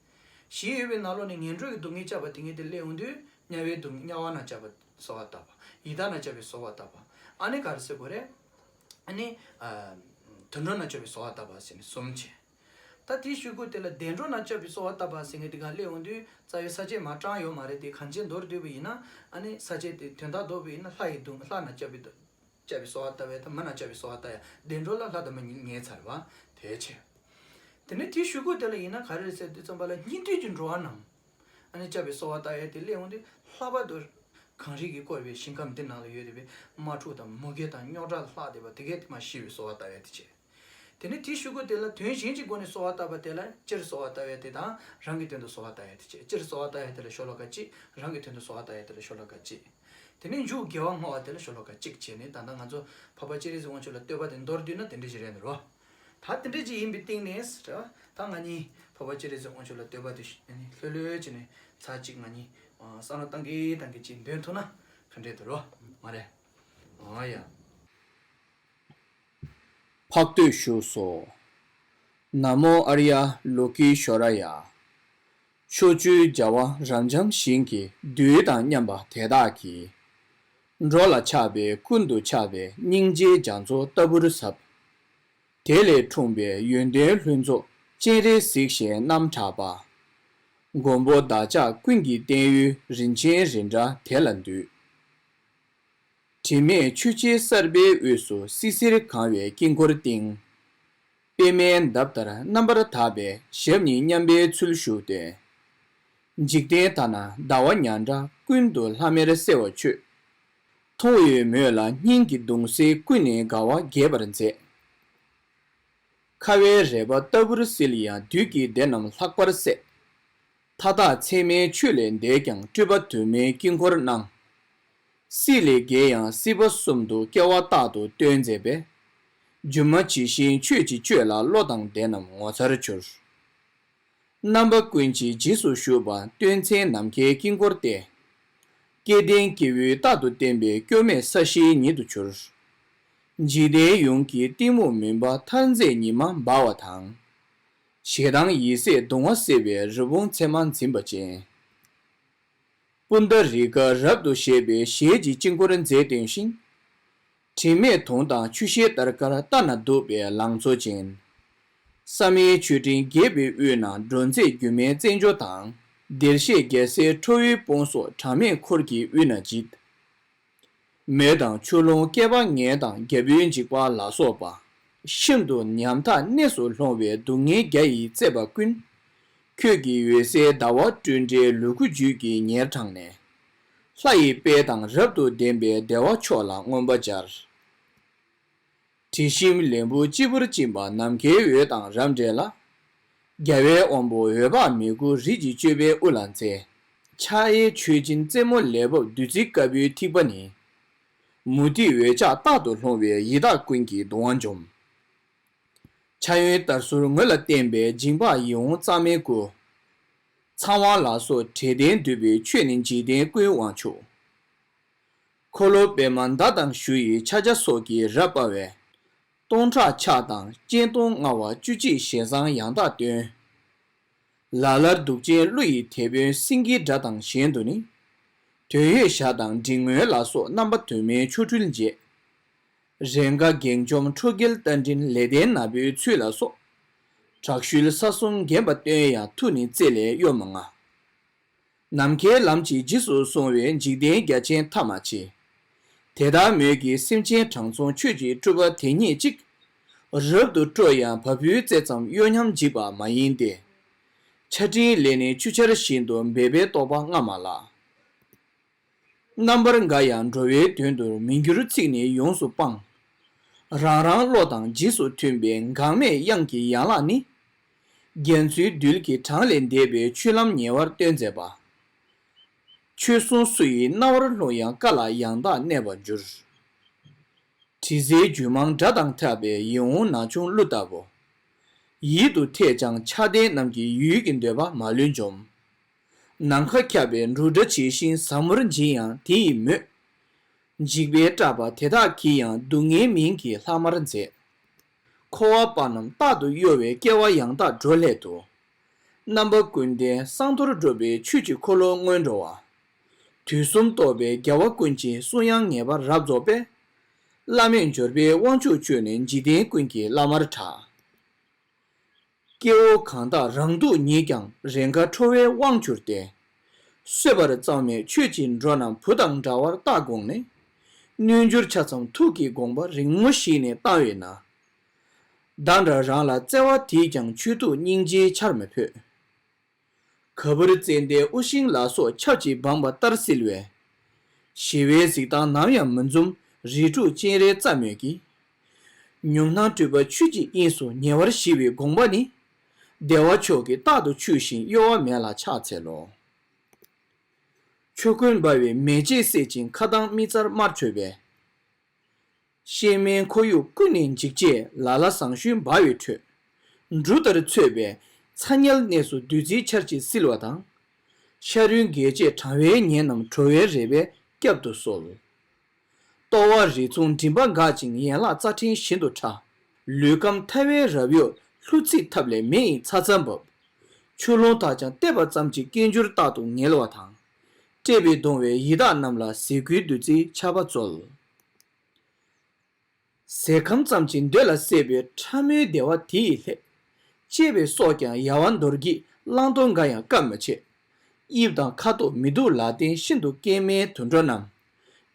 བཞི་ཡོད་པའི་ནང་ལོགས་ནས་ངན་འགྲོ་གི་སྡུག་བསྔལ་བསྐྱབས་པ་དེ་ངས་དེ་སླེབས་འོང་དུས་དམྱལ་བའི་སྡུག་དམྱལ་བ་རྣམས་བསྐྱབ་པའི་གསོལ་བ་བཏབ་པ། ཡི་དྭགས་རྣམས་བསྐྱབ་པའི་གསོལ་བ་བཏབ་པ། ཨ་ནི་ག་རེ་ཟེར་དགོས་རེད། ཨ་ནི་ཨ་དུད་འགྲོ་རྣམས་སྐྱོབ་པའི་གསོལ་བ་བཏབ་པ་ཟེར་ནས་གསུམ་བྱས། ད་དེའི་གཞུག་གུ་དེ་ལ་བདེ་འགྲོ་རྣམས་སྐྱོབ་པའི་གསོལ་བ་བཏབ་པ་ཟེར་མཁན་དེ་ག་སླེབས་འོང་དུས་རྩ་བའི་ས་བཅད་མར་བགྲངས་ཡོད་མ་རེད་དེ། གང་ཅི་མདོར་བསྡུས་པ་ཡིན་ན། ཨ་ནི་ས་བཅད་དེ་དོན་དག་བསྡུས་པ་ཡིན་ན་ལྷ་ཡི་སྡུག་ལྷ་རྣམས་སྐྱོབ་པའི་སྐྱབས་པའི་གསོལ་བ་བཏབ་པ་དང་། མི་རྣམས་སྐྱབས་པའི་གསོལ་བ་བཏབ་ཡ། བདེ་འགྲོ་ལ་ལྷ་དང་མི་གཉིས་ངེས་ཚར་བ་དེ་བྱས། དེ་ནས་དེའི་གཞུག་གུ་དེ་ལ་ཡིན་ན་ག་རེ་རེད་ཟེར་དུས་ཙམ་པ་ལ་སྙིགས་དུས་ཀྱི་འགྲོ་བ་རྣམས་ཨ་ནི་སྐྱབས་པའི་གསོལ་བ་བཏབ་ཡ་དེ་སླེབས་འོང་དུས་ལྷག་པར་དུ་གངས་རི་གིས་བསྐོར་བའི་ཞིང་ཁམས་འདི་ནང་ལ་ཡོད་བསྡད་པའི་དམག་འཁྲུག་དང་མུ་གེ་དང་རྙོག་དྲ་ལ་ལྷག་བསྡད་པ་དེ་གས་དེ་མར་ཞི་བའི་གསོལ་བ་བཏབ་ཡ་དེ་བྱས། དེ་ནས་དེའི་གཞུག་གུ་དེ་ལ་དོན་གཞན་གྱི་སྒོ་ནས་གསོལ་བ་བཏབ་པ་དེ་ལ་སྤྱིར་གསོལ་བ་བཏབ་ཡ་དེ་དང་རང་གི་དོན་དུ་གསོལ་བ་བཏབ་ཡ་དེ་བྱས། སྤྱིར་གསོལ་བ་བཏབ་ཡ་དེ་ལ་ཤོ་ལོ་ཀ་གཅིག་རང་གི་དོན་དུ་གསོལ་བ་བཏབ་ཡ་དེ་ལ་ཤོ་ལོ་ཀ་གཅིག་དེ་ནས་མཇུག་དགེ་བ་བསྔོ་བ་དེ་ལ་ཤོ་ལོ་ཀ་གཅིག་བྱས་ནས། ད་ལྟ་ང་ཚོ་འཕགས་པ་སྤྱན་རས་གཟིགས་དབང་ཕྱུག་ལ་བསྟོད་པ་དེ་མདོར་བསྡུས་ན་དེ་འདྲ་ཞིག་རེད་འདུག་རོ། ད་དེ་འདྲ་ཅིག་ཡིན་པའི་སྟེང་ནས་རེད་བ། ད་ང་གཉིས་འཕགས་པ་སྤྱན་རས་གཟིགས་དབང་ཕྱུག་ལ་བསྟོད་པ་དེ་ལྷོད་ལྷོད་བྱས་ནས་ཚར་གཅིག་ང་གཉིས་བསམ་བློ་བཏང་གི་བཏང་གི་ཅིག་འདོན་ཐུབ་ན་ག་འདྲས་འདུག་རོ། མ་རེད། ཨོ་ཡ། འཕགས་བསྟོད་བཞུགས་སོ། ན་མོ་ཨཱརྱ་ལོ་ཀི་ཤྭ་ར་ཡ། ཕྱོགས་བཅུའི་རྒྱལ་བ་རབ་འབྱམས་ཞིང་གི་རྡུལ་དང་མཉམ་པ་དེ་དག་གིས། འགྲོ་ལ་ཆགས་པའི་ཀུན་ཏུ་ཆགས་པའི་སྙིང་རྗེའི་རྒྱ་མཚོ་ལྟ་བུར་ཟབ། དེ་ལས་འཁྲུངས་པའི་ཡོན་ཏན་ལྷུན་རྫོགས་ སྤྱན་རས་གཟིགས་ཞེས་རྣམ་གྲགས་པ། མགོན་པོ་བདག་ཅག་ཀུན་གྱི་བརྟེན་ཡུལ། རིན་ཆེན་རི་འདྲ་དེ་ལ་འདུད། དྲི་མེད་ཆོས་ཆེན་གསར་པའི་དབུས་སུ། བསིལ་ཟེར་གང་བའི་དཀྱིལ་འཁོར་སྟེང་། པདྨའི་འདབ་ལྟར་རྣམ་པར་དག་པའི། ཞབས་གཉིས་མཉམ་པའི་ཚུལ་བཞུགས་ཏེ། འཇིག་རྟེན་དག་ན་ཟླ་བ་ཉག་ཕྲ་ཀུན་ཏུ་ལྷམ་མེར་གསལ་བ་མཆོད། མཐོང་བའི་མོད་ལ་སྙིང་གི་གདུང་སེལ་ཀུན་ནས་དགའ་བ་རྒྱས་པར་མཛད། ཁ་བའི་རལ་པ་ལྟ་བུར་བསིལ་ཡང་བདུད་ཀྱི་སྡེ་རྣམས་ལྷག་པར་སད། མཐའ་དག་མཚན་མའི་ཆོས་ལས་འདས་ཀྱང་སྤྲུལ་པ་དུ་མའི་དཀྱིལ་འཁོར་སྣང་། བསིལ་ལས་བརྒལ་ཡང་སྲིད་པ་གསུམ་དུ་སྐྱེ་བ་རྟག་ཏུ་སྟོན་མཛད་པས། སྒྱུ་མ་ཇི་བཞིན་ཆོས་ཀྱི་སྤྱོད་ལ་བློ་དང་ལྡན་རྣམས་ངོ་མཚར་གྱུར། རྣམ་པ་ཀུན་གྱི་རྗེས་སུ་ཞུགས་པ་སྟོན་མཚན་ནམ་མཁའི་དཀྱིལ་འཁོར་ཏེ། སྐལ་ལྡན་སྐྱེ་བོས་རྟག་ཏུ་བསྟེན་པའི་སྐྱོ་མེད་ས་གཞིའི་ཉིད་དུ་གྱུར། འཇིག་རྟེན་ཡོངས་ཀྱི་གཏི་མུག་མུན་པ་མཐར་མཛད་ཉི་མ་འབར་བ་དང་། ཞེ་སྡང་ཡེ་ཤེས་གདུང་བ་སེལ་བའི་རི་བོང་མཚན་མ་འཛིན་པ་ཅན། སྤུན་ཟླ་རིགས་དཀར་རབ་ཏུ་བཞད་པའི་ཞལ་གྱི་དཀྱིལ་འཁོར་མཛེས་སྟོན་ཞིང་། དྲི་མེད་དུང་དང་ཆུ་ཤེལ་ལྟར་དཀར། ལྟ་ན་སྡུག་པའི་ལང་ཚོ་ཅན། བསམ་ཡས་མཆོད་སྤྲིན་རྒྱས་པའི་དབུས་ན། འགྲོ་མཛད་སྒྱུ་མའི་རྩེད་འཇོ་དང་། བདེར་གཤེགས་རྒྱལ་སྲས་ཁྲོ་བོའི་དཔུང་ཚོགས། གྲངས་མེད་འཁོར་གྱི་དབུས་ན་བརྗིད། མོས་དང་ཆུ་ཀླུང་བསྐལ་པ་ངན་དང་། རྒྱལ་པོའི་འཇིགས་པ་ལ་སོགས་པ། ཤིན་ཏུ་ཉམ་ཐག་གནས་སུ་ལྷུང་བའི། སྡུག་བསྔལ་རྒྱ་ཡིས་གཙེས་པ་ཀུན། ཁྱོད་ཀྱི་འོད་གསལ་ཟླ་བ་སྤྲོས་བྲལ་ལུ་གུ་རྒྱུད་ཀྱིས་ཉེར་དྲངས་ནས། ལྷ་ཡི་དཔལ་དང་རབ་ཏུ་ལྡན་པའི། བདེ་བ་མཆོག་ལ་མངོན་པར་སྦྱར། དྲི་ཞིམ་ལན་བུ་སྤྱི་བོར་བཅིངས་པ། ནམ་མཁའི་འོད་དང་རབ་འདྲེས་ལ། རྒྱལ་བའི་དབང་པོ་འོད་དཔག་མེད་དགུ། རིགས་ཀྱི་སྤྱོད་པས་དབུ་ལ་མཛད། ཕྱག་གཡས་མཆོད་སྦྱིན་རྩེ་མོ་ལས་བབས། བདུད་རྩི་དཀར་པོའི་ཐིགས་པ་ནི། མུ་ཏིག་འོད་ཆགས་རྟག་ཏུ་ལྷུང་བས། ཡི་དྭགས་ཀུན་གྱི་གདུང་བ་འཇོམས། ཕྱྭ་གཡོན་ལྟར་ཟུར་ངོས་ལ་བསྟན་པའི། འགྱིང་བག་ཡིད་འོང་གཙང་མའི་སྐུ། ཚངས་དབང་ལ་སོགས་དྲེགས་ལྡན་འདུས་པའི། ཆོས་ནི་འཇིག་རྟེན་ཀུན་དབང་ཕྱུག། འཁོར་ལོ་པདྨ་མདའ་དང་གཞུ་ཡི། ཕྱག་རྒྱ་སོགས་ཀྱིས་རབ་སྤར་བའི། སྟོང་ཕྲག་ཕྱག་དང་སྤྱན་སྟོང་མངའ་བ། བཅུ་གཅིག་ཞལ་བཟང་ཡང་དག་སྟོན། ལ་ལར་གདུག་ཅན་ཀླུ་ཡི་དེད་དཔོན། སེང་གེའི་སྒྲ་དང་གཞན་དུ་ནི། དོན་ཡོད་ཞྭ་དང་མགྲིན་སྔོན་ལ་སོགས། རྣམ་པ་དུ་མའི་ཆོ་འཕྲུལ་མཛད། རེས་འགའ་འགེངས་འཇོམས་ཁྲོ་རྒྱལ་རྟ་མགྲིན། ལེགས་ལྡན་ནག་པོའི་ཚུལ་ལ་སོགས། དྲག་ཤུལ་ས་གསུམ་འགེངས་པ་སྟོན་ཡང་། མཐུ་ནི་རྩེ་ལས་གཡོ་མ་མངའ། ནམ་མཁའི་ལམ་གྱིས་འཇིགས་སུ་སོང་བའི། འཇིག་རྟེན་རྒྱ་ཆེན་མཐའ་མ་མཆིས། དེ་ལྟར་མོད་ཀྱི་སེམས་ཅན་དྲང་སྲོང་ཆོས་ཀྱི་སྤྲུལ་པ་དེ་ཉིད་གཅིག། རབ་ཏུ་སྤྲོ་ཡང་བ་སྤུའི་རྩེ་ཙམ། གཡོ་ཉམས་འཇིགས་པ་མ་ཡིན་ཏེ། ཆར་སྤྲིན་ལས་ནི་ཆུ་ཆར་བཞིན་དུ། འབེབས་པའི་རྟོག་པ་སྔ་མ་ལགས། རྣམ་པར་དགའ་ཡང་འགྲོ་བའི་དོན་དུ་མི་འགྱུར་ཚིག་ནི་ཡོངས་སུ་སྤང་། རང་རང་བློ་དང་རྗེས་སུ་མཐུན་པའི་འགག་མེད་དབྱངས་ཀྱི་ཡན་ལག་ནི། རྒྱ་མཚོའི་རྡུལ་གྱི་གྲངས་ལས་འདས་པའི་ཆུ་ལམ་ཉེ་བར་སྟོན་མཛད་པ། ཆོས་སྲུང་སུ་ཡི་རྣ་བར་ལྷུང་ཡང་བཀའ་ལ་ཡང་དག་གནས་པར་འགྱུར། དྲི་ཟའི་རྒྱུད་མང་སྒྲ་དང་འཐག་པའི་ཡིད་འོང་ནག་ཆུང་གླུ་ལྟ་བུ། ཡིད་དུ་འཐད་ཀྱང་ཆགས་ལྡན་རྣམས་ཀྱི་ཡུལ་གྱི་འདོད་པ་མ་ལུས་འཇོམས། ནམ་མཁའ་ཁྱབ་པའི་འབྲུག་སྒྲ་ཇི་བཞིན་ཟབ་མོར་འབྱིན་ཡང་དེ་ཡི་མོད། འཇིགས་པའི་སྐྲག་པ་དེ་དག་གིས་ཡང་སྡུག་བསྔལ་མིང་གི་ལྷག་མར་མཛད། འཁོར་བ་པ་རྣམས་རྟག་ཏུ་གཡོ་བའི་སྐྱེ་བ་ཡང་དག་འགྲོ་སླད་དུ། རྣམ་པ་ཀུན་ལྡན་གསང་གཏོར་སྒྲུབ་པའི་ཆོས་ཀྱི་འཁོར་ལོ་སྔོན་འགྲོ་བ། དུས་གསུམ་རྟོག་པའི་རྒྱལ་བ་ཀུན་གྱི་གསུང་དབྱངས་ངེས་པར་རབ་རྫོགས་པས། བླ་མེད་འབྱོར་པའི་དབང་ཕྱུག་མཆོག་ནི་འཇིག་རྟེན་ཀུན་གྱི་བླ་མར་གྲགས། སྐྱེ་བོ་གང་དག་རང་སྡུག་ཉིད་ཀྱང་རེས་འགའ་ཁྲོ་བའི་དབང་གྱུར་ཏེ། གསོད་པར་གཙང་མའི་ཆོས་ཀྱི་འགྲོ་རྣམས་བུ་དང་འདྲ་བར་བརྟག་དགོངས་ནས། གནོད་འགྱུར་ཆ་ཙམ་ཐུགས་ཀྱི་དགོངས་པ་རིང་མོ་ཞིག་ནས་བཏང་བས་ན། བདག་འདྲ་རང་ལ་བརྩེ་བ་དེས་ཀྱང་ཆོས་ཐུགས་སྙིང་རྗེའི་ཆར་མི་ཕོད། ག་བུར་ཙན་དན་དབུ་ཤིང་ལ་སོགས་ཆབ་ཀྱིས་སྦངས་པ་ལྟར་བསིལ་བས། ཞི་བའི་གཟིགས་སྟངས་ནམ་ཡང་མི་འཛུམ་རིགས་དྲུག་སྤྱན་རས་རྩ་མོད་ཀྱི། ཉོན་སྣང་སྤྲུལ་པ་ཆོས་ཀྱི་དབྱིངས་སུ་ཉེ་བར་ཞི་བའི་དགོངས་པ་ནི། བདེ་བ་མཆོག་གིས་རྟག་ཏུ་ཆུད་ཞིང་གཡོ་བ་མེད་ལ་ཕྱག་འཚལ་ལོ། ཆོས་ཀུན་འབར་བའི་མེ་ལྕེས་བསྲེག་ཅིང་ཁ་གདངས་མིག་རྩར་དམར་ཆོད་པས། གཤེད་མའི་ཁོར་ཡུག་ཀུན་ནས་འཇིགས་བྱེད་ལ་ལ་ཟངས་ཞུན་འབར་བའི་ཁྲོད། འབྲུ་ལྟར་ཚོས་པའི་ཚ་དམྱལ་གནས་སུ་བདུད་རྩིའི་ཆར་གྱིས་བསིལ་བ་དང་། ཤ་རུས་འགས་བྱེད་གྲང་བའི་ཉེན་རྣམས་དྲོ་བའི་རེ་བས་བསྐྱབ་ཏུ་གསོལ། ལྟོ་བ་རི་ཚོང་མགྲིན་པ་འགག་ཅིང་ཡན་ལག་རྩ་ཕྲན་བཞིན་དུ་ཕྲ། ལུས་ཁམས་ཐལ་བའི་རབ་གཡོ་ལྷུ་ཚིགས་ཐབས་ལས་མེ་ཡི་ཚ་ཚ་འབབ། ཆུ་ཀླུང་དག་ཀྱང་བལྟས་པ་ཙམ་གྱིས་སྐྱེ་འགྱུར་རྟག་ཏུ་ངལ་བ་དང་། བཀྲེས་པས་གདུང་བའི་ཡི་དྭགས་རྣམས་ལ་ཟས་གོས་བདུད་རྩིའི་ཆར་པ་སྩོལ། ཟས་ཁམ་ཙམ་གྱིས་འདོད་ལ་སྲེད་པའི་ཕྲ་མོའི་བདེ་བ་དེ་ཡི་སླད། གཅེས་པའི་སྲོག་ཀྱང་ཡལ་བར་འདོར་གྱིས། བླང་དོར་འགའ་ཡང་བཀབ་མ་བྱེད། དབྱིབས་དང་ཁ་དོག་མི་སྡུག་ལ་བརྟེན། ཤིན་ཏུ་སྐྱེ་དམན་དུད་འགྲོ་རྣམས།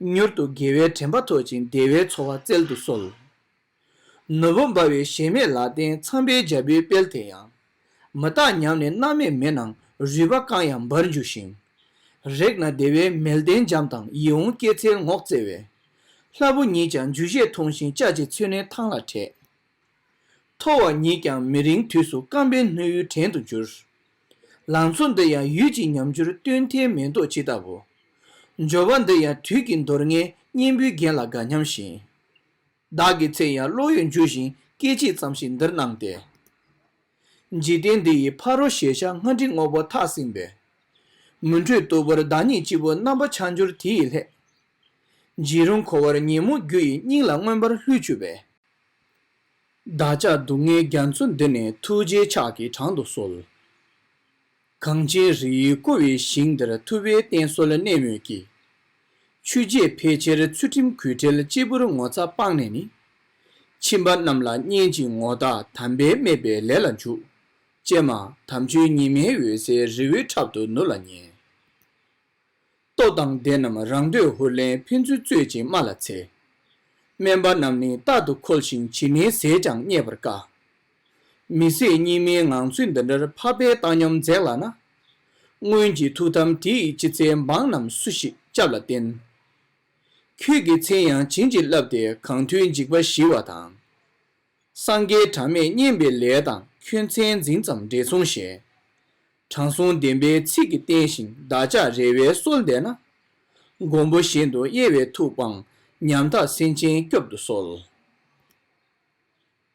མྱུར་དུ་དགེ་བའི་དྲན་པ་ཐོབ་ཅིང་བདེ་བའི་འཚོ་བ་སྩལ་དུ་གསོལ། ནོར་བུ་འབར་བའི་གཞལ་མེད་ལ་བརྟེན། ཚངས་པའི་རྒྱལ་པོའི་དཔལ་དེ་ཡང་། མི་རྟག་ཉམས་ནས་རྣམ་སྨིན་མེ་ནང་། རུས་པ་བཀང་ཡང་འབར་འགྱུར་ཞིང་། རེག་ན་བདེ་བའི་མལ་སྟན་འཇམ་དང་། ཡིད་འོང་སྐྱེད་ཚལ་ངོགས་བརྩེ་བས། ལྷ་བུ་ཉིད་ཀྱང་འགྱུར་ཞེས་མཐོང་ཞིང་། ལྕགས་ཀྱི་མཚོན་ནི་ཐང་ལ་བྲེས། མཐོ་བ་ཉིད་ཀྱང་མི་རིང་དུས་སུ། སྐམ་པའི་སྣོད་ཡུལ་བྲན་དུ་འགྱུར། ལང་ཚོ་འདི་ཡང་ཡུད་ཀྱིས་ཉམས་འགྱུར། སྟོན་ཐེངས་མེ་ཏོག་ཇི་ལྟ་བུ། འབྱོར་བ་འདི་ཡང་དུས་ཀྱིས་འདོར་ངེས། གཉེན་པོའི་རྒྱན་ལ་དགའ་སྙམ་ཞིང་། བདག་གི་ཚེ་ཡང་བློ་ཡིས་འཇུ་ཞིང་། སྐད་ཅིག་ཙམ་ཞིག་འདིར་སྣང་སྟེ། འཇིག་རྟེན་འདི་ཡི་ཕ་རོལ་གཞལ་བྱ། སྔ་འགྲིག་དངོས་པོ་ཐག་བསྲིངས་པས། མུན་ཁྲོད་སྟུག་པོར་བདག་ཉིད་སྐྱིད་པོ། རྣམ་པ་ཆགས་འགྱུར་དེ་ཡི་སླད། འཇིགས་རུང་འཁོར་བར་ཉོན་མོངས་རྒྱུ་ཡིས། སྙིང་ལ་མངོན་པར་ལྷུས་གྱུར་པས། བདག་ཅག་སྡུག་བསྔལ་རྒྱ་མཚོ་འདི་ནས། ཐུགས་རྗེའི་ཕྱག་གིས་དྲང་དུ་གསོལ། གངས་ཅན་རི་ཡི་བསྐོར་བའི་ཞིང་འདིར། ཐུབ་པའི་བསྟན་སྲོལ་གནས་མོད་ཀྱི། ཆོས་བརྒྱད་ཕལ་ཆེར་ཚུལ་ཁྲིམས་གུས་བྲལ། གཅེར་བུར་ངོ་ཚ་སྤངས་ནས་ནི། ཁྱིམ་པ་རྣམས་ལ་བསྙེན་ཅིང་ངོ་བདག་དམ་པས་སྨད་པའི་ལས་ལ་འཇུག །ཅེས་མ་དམ་ཆོས་ཉི་མའི་འོད་ཟེར། རི་བོའི་ཁྲོད་དུ་ནུབ་ལ་ཉེ། ལྟོ་དང་སྡེ་རྣམས་རང་འདོད་ཧུར་ལེན། ཕན་ཚུན་རྩོད་ཅིང་རྨ་ལ་འཚེ། སྨན་པ་རྣམས་ནི་རྟག་ཏུ་འཁོལ་ཞིང་། བྱིན་ནས་ཟས་ཀྱང་རྙེད་པར་དཀའ། མི་བཟད་སྙིགས་མའི་ངང་ཚུལ་འདི་འདྲར། འཕགས་པའི་བཏང་སྙོམས་མཛད་ལགས་ན། སྔོན་གྱི་ཐུགས་དམ་དེ་ཡི་ལྕི་ཚད། འབངས་རྣམས་སུ་ཞིག་སྐྱབས་ལ་བསྟེན། ཁྱོད་ཀྱི་མཚན་ཡང་བྱིན་གྱིས་བརླབས་ཏེ། གང་ཐོས་འཇིགས་པ་ཞི་བ་དང་། སངས་རྒྱས་གྲངས་མེད་བསྙེན་པའི་ལས་དང་། ཁྱོད་མཚན་འཛིན་ཙམ་འབྲས་སོང་ཞེས། དྲང་སྲོང་བདེན་པའི་ཚིག་གིས་བསྟན་ཞིང་། བདག་ཅག་རེ་བའི་གསོལ་འདེབས་ན། མགོན་པོ་ཞིག་ཏུ་དབྱེ་བའི་ཐུགས་སྤངས། ཉམ་ཐག་སེམས་ཅན་སྐྱོབ་ཏུ་གསོལ།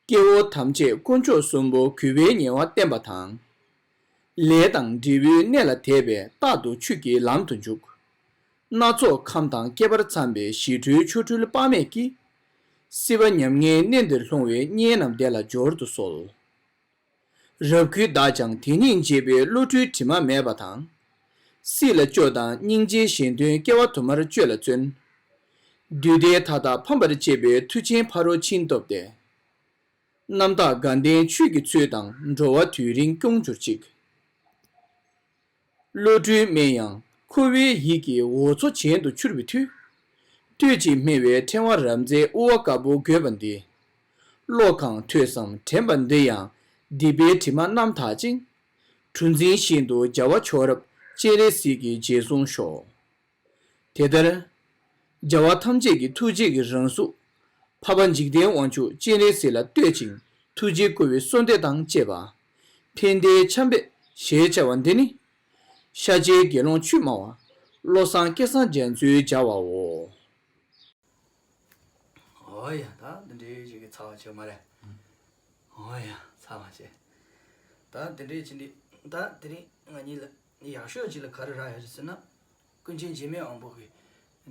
སྐྱེ་བོ་ཐམས་ཅད་དཀོན་མཆོག་གསུམ་པོ། གུས་པས་ཉེ་བར་བསྟེན་པ་དང་། ལས་དང་འབྲས་བུའི་གནས་ལ་དད་པས། རྟག་ཏུ་ཆོས་ཀྱི་ལམ་དུ་འཇུག །སྣ་ཚོགས་ཁམས་དང་བསྐལ་པར་འཚམས་པའི། ཞི་ཁྲོའི་ཆོ་འཕྲུལ་དཔག་མེད་ཀྱིས། སྲིད་པ་ཉམ་ངའི་གནས་འདིར་ལྷུང་བའི། གཉེན་རྣམས་བདེ་ལ་སྦྱོར་དུ་གསོལ། རབ་གུས་བདག་ཀྱང་དེ་ཉིད་བྱེད་པའི། བློ་གྲོས་དྲི་མ་མེད་པ་དང་། སྲིད་ལ་སྐྱོ་དང་སྙིང་རྗེའི་གཞན་དོན། སྐྱེ་བ་དུ་མར་སྤྱོད་ལ་བརྩོན། བདུད་སྡེ་མཐའ་དག་ཕམ་པར་བྱེད་པའི། མཐུ་ཆེན་ཕ་རོལ་ཕྱིན་ཐོབ་སྟེ། རྣམ་དག་དགའ་ལྡན་ཆོས་ཀྱི་ཚུལ་དང་། འགྲོ་བ་དུས་རིང་སྐྱོང་གྱུར་ཅིག །བློ་གྲོས་དམན་ཡང་འཁོར་བའི་ཡིད་ཀྱི། འོ་མཚོ་གྱེན་དུ་འཕྱུར་བའི་མཐུས། བསྟོད་ཅིང་སྨད་པའི་ཕྲེང་བ་རབ་མཛེས། དབུ་བ་དཀར་པོ་བཀོད་པ་འདི། །བློ་གང་ཐོས་སམ་དྲན་པ་འདི་ཡང་། སྡིག་པའི་དྲི་མ་རྣམ་དག་ཅིང་། གྲུ་འཛིན་ཤིན་ཏུ་བྱ་བ་མཆོག་རབ། སྤྱན་རས་གཟིགས་ཀྱིས་རྗེས་བཟུང་ཤོག །དེ་ལྟར། རྒྱལ་བ་ཐམས་ཅད་ཀྱི་ཐུགས་རྗེ་གི་རང་གཟུགས། འཕགས་པ་འཇིག་རྟེན་དབང་ཕྱུག་སྤྱན་རས་གཟིགས་ལ་བསྟོད་ཅིང་། ཐུགས་རྗེས་བསྐུལ་བའི་གསོལ་འདེབས་དང་བཅས་པ། ཕན་བདེའི་ཆར་འབེབས་ཞེས་བྱ་བ་འདི་ནི། ཤཱཀྱའི་དགེ་སློང་ཆོས་སྨྲ་བ། བློ་བཟང་སྐལ་བཟང་རྒྱ་མཚོས་སྦྱར་བའོ། འོ་ཡ། ད་འདི་འདྲའི་ཞིག་གི་ཚར་བ་བྱས་མ་རེད། འོ་ཡ། ཚར་བ་བྱས། ད་འདི་འདྲའི་ཅི་འདི། ད་དེ་རིང་ང་གཉིས་ལ་ཡག་ཤོས་ཅིག་ལ་ག་རེ་རག་ཡོད་རེད་ཟེར་ན། ཀུན་མཁྱེན་འཇིགས་མེད་དབང་པོ་གི་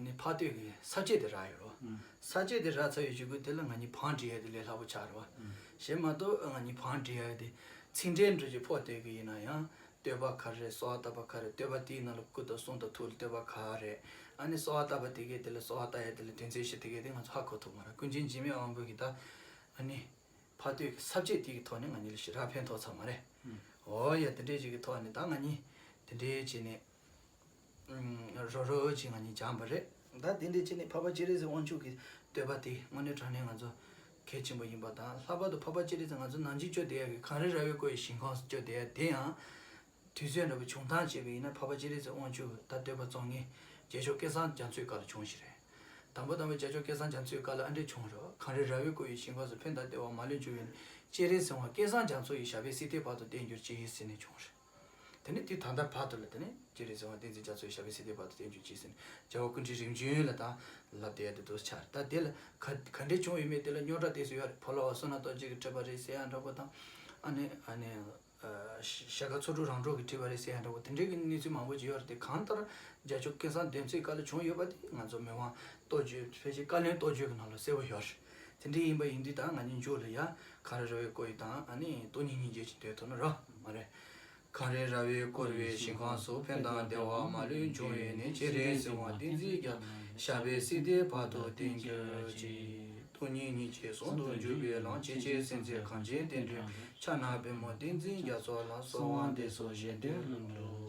ནི་ཕ་བསྟོད་ཀྱི་ས་བཅད་དེ་རག་ཡོད་རེད་བ། ས་བཅད་དེ་རག་ཚར་ཡོད་ཅིག་གུ་དེ་ལ་ང་གཉིས་བང་སྒྲིག་ཡ་དེ་ལས་སླ་པོ་ཆགས་རེད་བ། གཞན་མ་གཏོགས་ང་གཉིས་བང་སྒྲིག་ཡ་དེ་ཚིག་འགྲེལ་འདྲ་ཅིག་ཕོག་བསྡད་ཀྱི་ཡིན་ན་ཡང་། བསྟོད་པ་ག་རེ་རེད། གསོལ་བ་བཏབ་པ་ག་རེ་རེད། བསྟོད་པ་དེའི་ནང་ལ་སྐུ་དང་གསུང་དང་ཐུགས་ལ་བསྟོད་པ་ག་རེ་རེད། ཨ་ནི་གསོལ་བ་བཏབ་པ་དེ་གས་དེ་ལ་གསོལ་བ་བཏབ་ཡ་དེ་ལ་དོན་ཚན་བཞི་དེ་གས་དེ་ང་ཚོ་ཧ་གོ་ཐུབ་མ་རེད། ཀུན་མཁྱེན་འཇིགས་མེད་དབང་པོ་གིས་ད་ཨ་ནི། ཕ་བསྟོད་ཀྱི་ས་བཅད་དེ་གི་ཐོག་ནས་ང་གཉིས་ལ་ཞེ་དྲག་ཕན་ཐོགས་ཚར་མ་རེད། འོ་ཡ། དེ་འདྲས་ཅིག་གི་ཐོག་ནས་ད་ང་གཉིས་དེ་འདྲས་བྱས་ནས་ཨུམ། རོབ་རོབ་ཅིག་ང་གཉིས་སྦྱངས་པ་རེད། ད་དེ་འདྲས་བྱས་ནས་འཕགས་པ་སྤྱན་རས་གཟིགས་དབང་ཕྱུག་གི་བསྟོད་པ་དེ་དངོས་གནས་དྲང་གནས་ང་ཚོ་གལ་ཆེན་པོ་ཡིན་པ་དང་། ལྷག་པར་དུ་འཕགས་པ་སྤྱན་རས་གཟིགས་ང་ཚོ་ནང་བཞིན་སྤྱོད་བསྡད་ཡག་གི་གངས་རི་ར་བས་བསྐོར་བའི་ཞིང་ཁམས་སུ་སྤྱོད་བསྡད་ཡག་དེ་ཡང་། དུས་ཚོད་འདྲ་པོ་བྱུང་སྟངས་བྱས་པ་ཡིན་ན། འཕགས་པ་སྤྱན་རས་གཟིགས་དབང་ཕྱུག་ད་བསྟོད་པ་རྩོམ་མཁན་རྒྱལ་མཆོག་སྐལ་བཟང་རྒྱ་མཚོའི་སྐབས་ལ་བྱུང་ཞིག་རེད། དང་པོ་དང་པོ་རྒྱལ་མཆོག་སྐལ་བཟང་རྒྱ་མཚོའི་སྐབས་ལ་ཨ་འདྲས་བྱུང་རེད། གངས་རི་ར་བས་བསྐོར་བའི་ཞིང་ཁམས་སུ། ཕན་དང་བདེ་བ་མ་ལུས་འབྱུང་བའི་གནས། སྤྱན་རས་གཟིགས་དབང་སྐལ་བཟང་རྒྱ་མཚོ་ཡི། ཞབས་པད་སྲིད་མཐའི་བར་དུ་བརྟན་གྱུར་ཅིག་ཟེར་ནས་བྱུང་རེད། དེ་ནས་དེ་ད་ལྟ་བར་དུ་ལ་དེ་ནས་སྤྱན་རས་གཟིགས་དབང་བསྟན་འཛིན་རྒྱ་མཚོ་ཡི། ཞབས་པད་སྲིད་མཐའི་བར་དུ་བརྟན་གྱུར་ཅིག་ཟེར་ནས་རྒྱལ་བ་སྐུ་ཕྲེང་རིམ་བྱོན་ལ་ད་ལབ་བསྡད་ཡ་དེ་འདུག་ཆགས་རེད། ད་དེ་ལ་ག་ག་འདྲས་བྱུང་ཡོད་མེད་དེ་ལ་རྙོག་དྲ་དེ་ཚོ་ཡོད་རེད། ཕོ་ལོ་བ་བསོད་ནམས་རྡོ་རྗེ་གིས་བྲིས་པ་རེད་ཟེར་ཡ་འདྲ་པོ་དང་། ཨ་ནི་ཨ་ནི། ཨ། ཤ་ཤ་ཁ་ཚོ་དྲུག་རང་གྲོགས་ཀྱིས་བྲིས་པ་རེད་ཟེར་ཡ་འདྲ་པོ་དེ་འདྲའི་གི་གནས་ཚུལ་མང་པོ་ཅིག་ཡོད་རེད། དེ་གང་ལྟར་རྒྱལ་མཆོག་སྐལ་བཟང་རྒྱ་མཚོའི་སྐབས་ལ་བྱུང་ཡོད་པ་དེ་ང་ཚོ་མི་དབང་རྟོགས་བརྗོད། ཕལ་ཆེར་བཀའ་བློན་རྟོགས་བརྗོད་ཀྱི་ནང་ལ་གསལ་པོ་ཡོད་རེད། དེ་འདྲའི་ཡིན་པ་ཡིན་དུས་ད་ང་གཉིས་མཇུག་ལ་ཡ་གངས་རི་ར་བས་བསྐོར་ཡི་དང་། ཨ་ནི་སྟོང་ཉིད་སྙིང་རྗེ་ཅིག་འདོན་ཐུབ་ན་ར་མ་རེད། གངས་རི་ར་བས་བསྐོར་བའི་ཞིང་ཁམས་སུ། ཕན་དང་བདེ་བ་མ་ལུས་འབྱུང་བའི་གནས། སྤྱན་རས་གཟིགས་དབང་བསྟན་འཛིན་རྒྱ། ཞབས་པད་སྲིད་མཐའི་བར་དུ་བརྟན་གྱུར་ཅིག་སྐུ་གཉིས་གཉིས་ཀྱིས་ཟུང་དུ་འཇུག་པའི་ལམ། ཇི་སྙེད་སེམས་ཅན་གང་ཞིག་བདེ་འགྲོའི་ཕྱིར་ན། པདྨོ་བསྟན་འཛིན་རྒྱ་མཚོ་ལ། གསོལ་བ་འདེབས་སོ་བཞེད་དོན་ལུ།